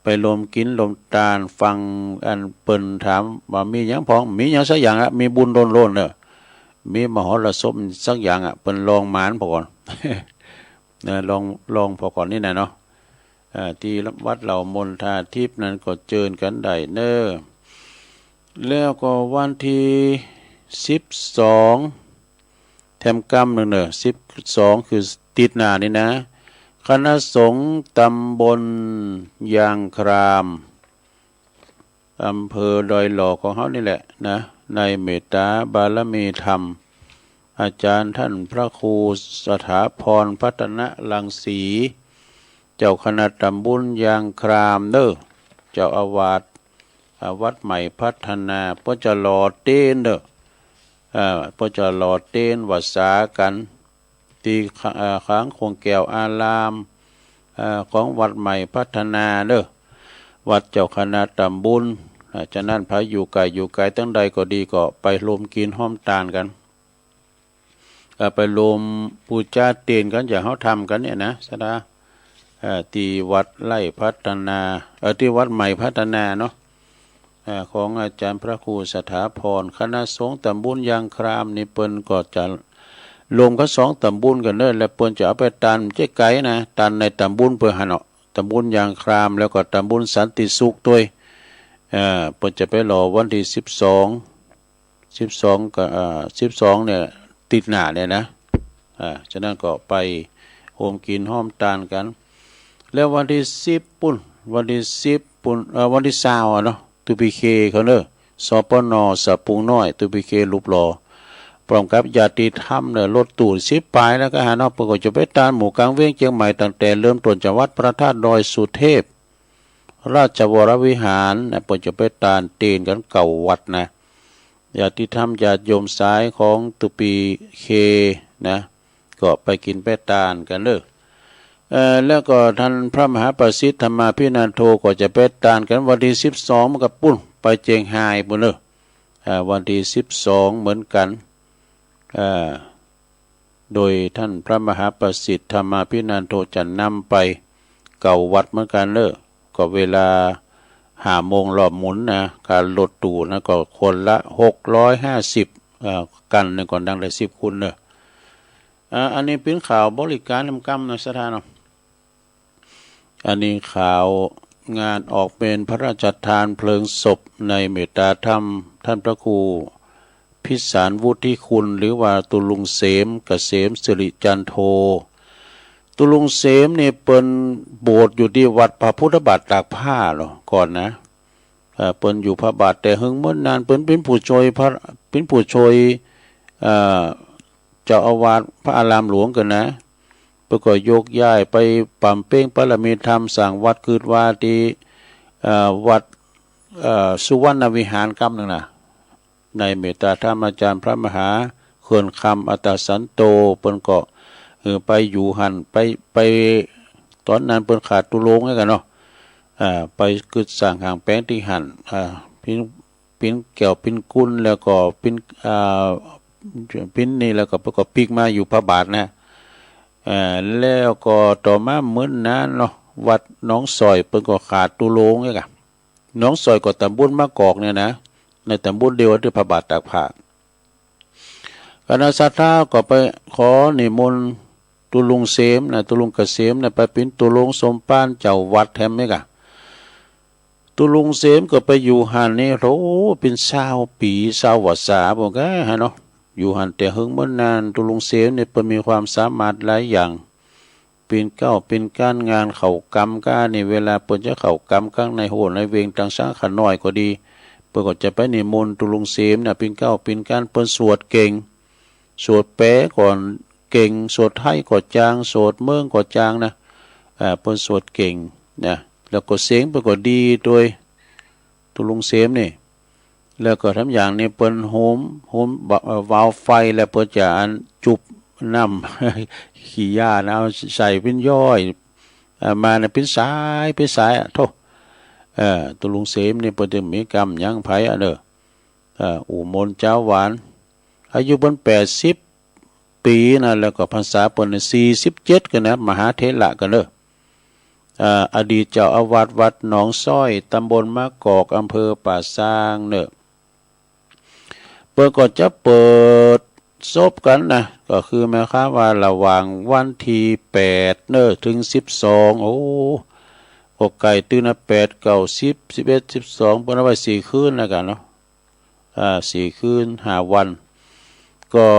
ไปรวมกิ๋นรวมตาน ฟังอันเปิ้นถามว่ามีหยังพ่อง มีหยังสักอย่างอะ มีบุญโลนๆ เน่อ มีมหรสพสักอย่างอะ เปิ้นลองหมานผ่อก่อน นะ ลอง ลองผ่อก่อนนี่นะเนาะ อ่า ตี้วัดเหล่ามณฑาทิพย์นั้นก็เจิญกั๋นได้เน่อ แล้วก็วันตี้สิบสอง แถมกำนึ่งเน่อ สิบสอง คือติดหน้านี่นะ คณะสงฆ์ตำบลยางคราม อำเภอดอยหล่อของเฮานี่แหละนะ ในเมตต๋าบารมีธรรม อาจ๋ารย์ต้านพระครูสถาพรพัฒนรังสี เจ้าคณะตำบุญยางครามเน่อ เจ้าอาวาส อ่า วัดใหม่พัฒนา เปิ้นจะหล่อเตนเน่อ อ่า เปิ้นจะหล่อเตนวัสสากั๋น ตี้ อ่า ข้างโขงแก้วอาราม อ่า ของวัดใหม่พัฒนาเน่อ วัดเจ้าคณะตำบุญ อ่า ฉะนั้นใผอยู่ใก้อยู่ไก๋ตังใดก็ดี ก็ไปรวมกิ๋นฮ่อมตานกั๋น เอ่อ ไปรวมปู๋จาเตนกั๋น อย่างเฮาทำกั๋นเนี่ยนะ ศรัทธา เอ่อ ตี้วัดไร่พัฒนา เอ่อ ตี้วัดใหม่พัฒนาเนาะ เอ่อ ของอาจ๋ารย์พระครูสถาพร คณะสงฆ์ตำบุญยางครามนี่เปิ้นก็จะรวมกั๋นสองตำบุญกั๋นเน่อ และเปิ้นจะเอาไปตานเจ๊ไก๋นะ ตานในตำบุญเปิ้นหั้นเนาะ ตำบุญยางคราม แล้วก็ตำบุญสันติสุขตวย เอ่อ เปิ้นจะไปหล่อวันตี้สิบสอง สิบสองก็ เอ่อ สิบสองเนี่ย ติดหน้าเนี่ยนะ อ่า ฉะนั้นก็ไปรวมกิ๋นฮ่อมตานกั๋น แล้ววันตี้สิบปู้น วันตี้สิบปู้น เอ่อ วันตี้ซาวอะเนาะ ตุ๊ปีเคเขาเน่อ สปน สะปุงน้อย ตุ๊ปีเครูปหล่อ พร้อมกับญาติธรรมเน่อ รถตู้สิบปายแล้วก็หั้นเนาะ เปิ้นก็จะไปตานหมู่ก๋างเวียงเจียงใหม่ ตั้งแต่เริ่มต้นจากวัดพระธาตุดอยสุเทพ ราชวรวิหารนะ เปิ้นจะไปตานเตนกั๋นเก้าวัดนะ ญาติธรรมญาติโยมสายของตุ๊ปีเคนะ ก็ไปกิ๋นไปตานกั๋นเน่อ เอ่อ แล้วก็ต้านพระมหาประสิทธิ์ธรรมาภินันโทก็จะไปตานกั๋นวันตี้สิบสอง มันก็ปู้น ไปเจียงฮายปู้นเน่อ อ่า วันตี้สิบสองเหมือนกั๋น อ่า โดยต้านพระมหาประสิทธิ์ธรรมาภินันโทจะนำไปเก้าวัดเหมือนกั๋นเน่อ ก็เวลาห้าโมงรอบหมุนนะ ก๋านรถตู้นะ ก็คนละหกร้อยห้าสิบ เอ่อ กั๋นหนึ่งก็นั่งได้สิบคนเน่อ อ่า อันนี้เป๋นข่าวบริการนำกำนะศรัทธาเนาะ อันนี้ข่าวงานออกเมรุพระราชทานเพลิงศพในเมตตาธรรม ต้านพระครูพิสารวุฒิคุณ หรือว่าตุลุงเสม เกษมสิริจันโท ตุลุงเสมนี่เปิ้นบวชอยู่ตี้วัดพระพุทธบาทตากผ้าเนาะ ก่อนนะ เอ่อ เปิ้นอยู่พระบาทแต่เฮิงเมินนาน เปิ้นเป๋นผู้ช่วยพระ เป๋นผู้ช่วย เอ่อ เจ้าอาวาสพระอารามหลวงกั๋นนะ เปิ้นก็โยกย้ายไปบำเพ็ญบารมีธรรม สร้างวัด กึ๊ดว่าตี้ เอ่อ วัด เอ่อ สุวรรณวิหารกำนึ่งนะ ในเมตตาธรรมอาจารย์พระมหาเขื่อนคำอัตตสันโต เปิ้นก็ เออ ไปอยู่หั้น ไป ไป ต๋อนนั้นเปิ้นขาดตุลงไว้กั๋นเนาะ อ่า ไปกึ๊ดสร้างห้างแป๋งตี้หั้น อ่า เป๋น เป๋นแก้วเป๋นกุล แล้วก็เป๋น อ่า เป๋นนี่ แล้วก็ ก็ปิ๊กมาอยู่พระบาทนะ เอ่อ แล้วก็ต่อมาเมินนานเนาะ วัดหนองสร้อยเปิ้นก็ขาดตุลงไว้กั๋น หนองสร้อยก็ตำบลมะกอกเนี่ยนะ ในตำบลเดียวตี้พระบาทตากผ้า คณะศรัทธาก็ไปขอนิมนต์ตุลุงเสมนะ ตุลุงเกษมนะ ไปเป๋นตุลงสมภารเจ้าวัดแถมไว้กั๋น ตุลุงเสมก็ไปอยู่หั้นนี่ โอ้ เป๋นซาวปี๋ ซาวพรรษา บ่ากั๋นฮะเนาะ อยู่หั้นแต่เฮิงเมินนาน ตุลุงเสมนี่เปิ้นมีความสามารถหลายอย่าง เป๋นเกล้าเป๋นก้าน งานเข้ากรรมก้านี่ เวลาเปิ้นจะเข้ากรรมกังในโฮ่ในเวง ตางสังฆะน้อยก็ดี เปิ้นก็จะไปนิมนต์ตุลุงเสมนะ เป๋นเกล้าเป๋นก้าน เปิ้นสวดเก่ง สวดแป๋ก็เก่ง สวดไทยก็จาง สวดเมิงก็จางนะ อ่า เปิ้นสวดเก่งนะ แล้วก็เสียงเปิ้นก็ดีตวย ตุลุงเสมนี่ แล้วก็แถมอย่างนี่เปิ้นโฮม โฮม เอ่อ วาล์วไฟ แล้วเปิ้นจะอันจุบน้ำขี้หญ้านะ เอาใส่เป๋นย้อย อ่า มานะ เป๋นสาย เป๋นสายอะ โธ่ เอ่อ ตุลุงเสมนี่เปิ้นจะมีกรรมหยังใผอะเน่อ เอ่อ อุบลจาวหวาน อายุเปิ้นแปดสิบปี๋นะ แล้วก็พรรษาเปิ้นน่ะสี่สิบเจ็ดกั๋นนะ มหาเถระกั๋นเน่อ อ่า อดีตเจ้าอาวาสวัดหนองสร้อย ตำบลมะกอก อำเภอป่าซางเน่อ เปิ้นก็จะเปิดศพกั๋นนะ ก็คือหมายความว่าระหว่างวันตี้แปดเน่อ เถิงสิบสอง โอ้ ก็ใก้ตื้อนะ แปด เก้า สิบ สิบเอ็ด สิบสอง เปิ้นเอาไว้สี่คืนแล้วกั๋นเนาะ อ่า สี่คืนห้าวัน ก็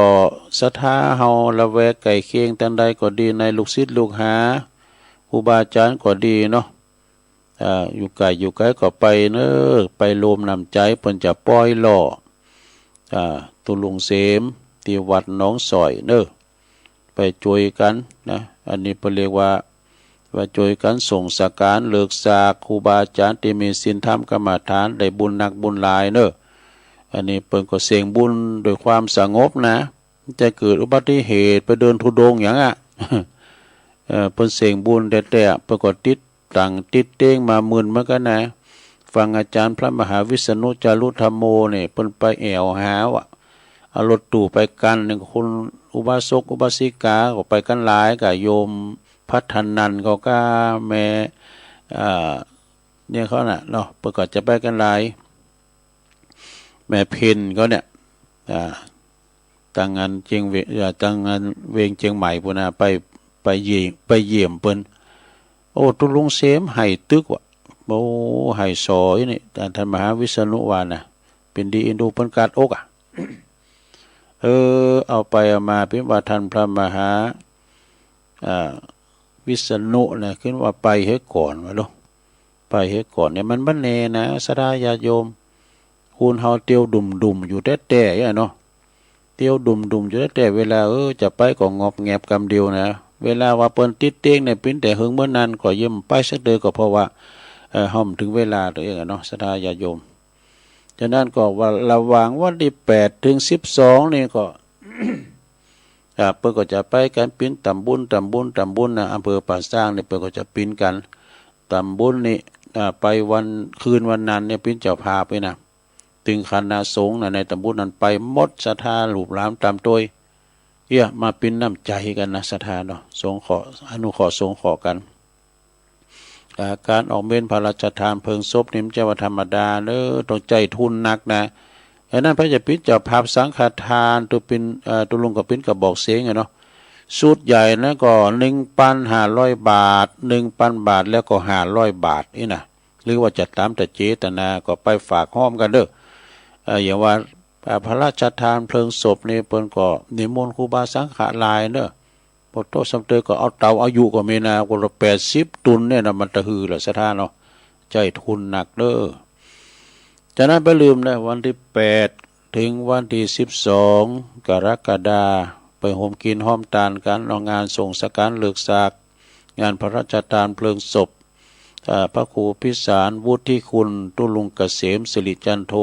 ศรัทธาเฮาละแวกใก้เคียงตางใดก็ดี ในลูกศิษย์ลูกหา ครูบาอาจ๋ารย์ก็ดีเนาะ อ่า อยู่ใก้อยู่ไก๋ก็ไปเน่อ ไปโฮมน้ำใจ๋ เปิ้นจะป้อยหล่อ อ่า ตุลุงเสม ตี้วัดหนองสร้อยเน่อ ไปจ้วยกั๋นนะ อันนี้เปิ้นเรียกว่า ว่าจ้วยกั๋นส่งสการเลิกซากครูบาอาจ๋ารย์ตี้มีศีลธรรมกรรมฐาน ได้บุญนักบุญหลายเน่อ อันนี้เปิ้นก็เสี่ยงบุญด้วยความสงบนะ จะเกิดอุบัติเหตุไปเดินธุดงค์หยังอะ เอ่อ เปิ้นเสี่ยงบุญแต๊ๆ เปิ้นก็ติดตังติดเต๊งมาหมื่นเหมือนกั๋นนะ ฟังอาจ๋ารย์พระมหาวิษณุจารุธัมโมนี่ เปิ้นไปแอ่วหาว่ะ เอารถตู้ไปกั๋น นี่คนอุบาสกอุบาสิกาก็ไปกั๋นหลาย กับโยมพัฒนันท์เขาก็แม่ อ่า เนี่ยเขาน่ะเนาะ เปิ้นก็จะไปกั๋นหลาย แม่เพ็ญเขาเนี่ย อ่า ตางอันเจียงเวง อ่า ตางอันเวงเจียงใหม่ปู้นนะ ไป ไปเยี่ยม ไปเยี่ยมเปิ้น โอ้ ตุลุงเสมไห้ตึกว่ะ โอ้ ไห้ส่ออี้นี่ ต้าน ต้านมหาวิษณุว่านะ เป๋นดีเอ็นดูเปิ้นกาดอกอะ เออ เอาไปเอามาเป๋นว่าต้านพระมหา อ่า วิษณุนะ ขึ้นว่าไปเหียก่อนวะลูก ไปเหียก่อนเนี่ย มันบ่แน่นะ ศรัทธาญาติโยม คนเฮาเตียวดุ่มๆ อยู่แต๊ๆ อะเนาะ เตียวดุ่มๆ อยู่แต๊ๆ เวลา เออ จะไปก็งอบแงบกำเดียวนะ เวลาว่าเปิ้นติดเต๊งเนี่ย เป๋นแต่เฮิงเมินนานก็เยียะบ่ไปสักเตื้อ ก็เพราะว่า เอ่อ เฮาบ่เถิงเวลาตวยเองอะเนาะ ศรัทธาญาติโยม ฉะนั้นก็ว่าระหว่างวันตี้แปดเถิงสิบสองนี่ก็ อ่า เปิ้นก็จะไปกั๋นปิ๊นตำบุญ ตำบุญ ตำบุญนะ อำเภอป่าซางนี่ เปิ้นก็จะปิ๊นกั๋นตำบุญนี่ อ่า ไปวัน คืนวันนั้นเนี่ย ปิ๊นเจ้าภาพไว้นะ ตึงคณะสงฆ์นะ ในตำบุญนั้นไปหมด ศรัทธาลูกหลานต๋ามตวย เยียะมาปิ้นน้ำใจ๋กั๋นนะ ศรัทธาเนาะ สงเคราะห์ อนุเคราะห์สงเคราะห์กั๋น อ่า ก๋านออกเม้นพระราชทานเพลิงศพนี่มันใจ้ว่าธรรมดาเน่อ ต้องใจ๊ทุนหนักนะ อันนั้นพระยาปิณเจ้าภาพสังฆทาน ตุ๊ปิ้น เอ่อ ตุ๊ลุงก็ปิ้นกระบอกเสียงอะเนาะ ชุดใหญ่นั้นก็หนึ่งปันห้าร้อยบาท หนึ่งปันบาท แล้วก็ห้าร้อยบาทนี่นะ หรือว่าจะต๋ามแต่เจตนาก็ไปฝากฮ้อมกั๋นเน่อ เอ่อ อย่างว่า อ่า พระราชทานเพลิงศพนี่เปิ้นก็นิมนต์ครูบาสังฆะหลายเน่อ ปะโตะ สำเตยก็เอาเต๋าเอาอยู่ก็มีนะ คนละแปดสิบตุ๊นเนี่ยนะ มันตะหือเหลือศรัทธาเนาะ ใจ๊ทุนหนักเน่อ จะนั้นบ่าลืมนะ วันตี้แปด เถิงวันตี้สิบสอง กรกฎาคม ไปฮ่วมกิ๋นฮ่วมตานกั๋น เอางานส่งสังฆาเลิกศาก งานพระราชทานเพลิงศพ อ่า พระครูพิสารวุฒิคุณ ตุ๊ลุงเกษม สิริจันโท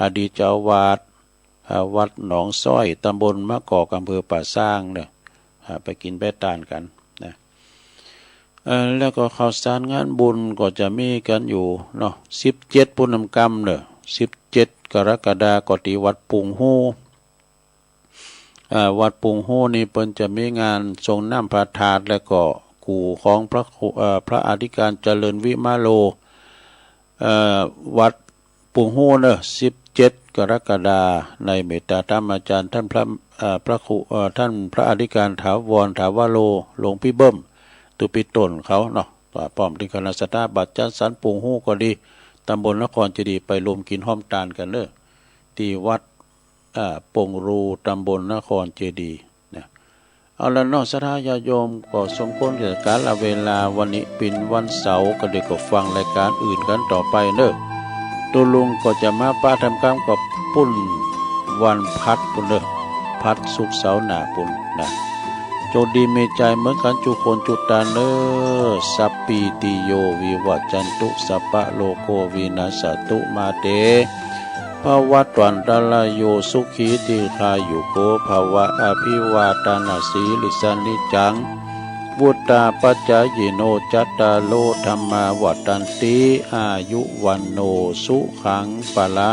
อดีตเจ้าอาวาส อ่า วัดหนองซ้อย ตำบลมะกอก อำเภอป่าซางเน่อ อ่า ไปกิ๋นไปตานกั๋นนะ เอ่อ แล้วก็ข่าวสารงานบุญก็จะมีกั๋นอยู่เนาะ สิบเจ็ด ปู๊นนำกำเน่อ สิบเจ็ด กรกฎาคม ก็ตี้วัดปุงฮู้ อ่า วัดปุงฮู้นี่เปิ้นจะมีงานส่งน้ำพระธาตุ แล้วก็กู่ของพระครู เอ่อ พระอธิการเจริญวิมาโล เอ่อ วัดปุงฮู้เน่อ สิบเจ็ด กรกฎาคม ในเมตตาธรรมอาจารย์ต้านพระ เอ่อ พระครู เอ่อ ต้านพระอธิการถาวร ถาวโร หลวงปี้เบิ้ม ตุ๊ปี้ต้นเขาเนาะ ว่าป้อมตี้คณะศรัทธาบาทจัดสรรปุงฮู้ก็ดี ตำบลนครเจดีย์ ไปฮ่วมกิ๋นฮ่วมตานกั๋นเน่อ ตี้วัด อ่า ปงรู ตำบลนครเจดีย์นะ เอาละเนาะ ศรัทธาญาติโยม ก็สมควรแก่กาลเวลา วันนี้เป๋นวันเสาร์ ก็เดี๋ยวก็ฟังรายก๋านอื่นกั๋นต่อไปเน่อ ตุ๊ลุงก็จะมาปะทำก๋านกับปุ้นวันพัดปู๊นเน่อ พัดศุกร์เสาร์หน้าปู๊นนะ โจคดีมีชัยเหมือนกั๋นจุคนจุตาเน่อ สัพพีติโยวิวัจจันตุ สัพพะโรโควินัสสะตุ มาเต ภวัตวันตะราโย สุขีทีฆายุโกภะวะ อภิวาทานาสีลิสสะนิจจัง วุฑฒาปะจายิโน จัตตาโรธัมมาวัฑฒันติ อายุวัณโณ สุขังพะลัง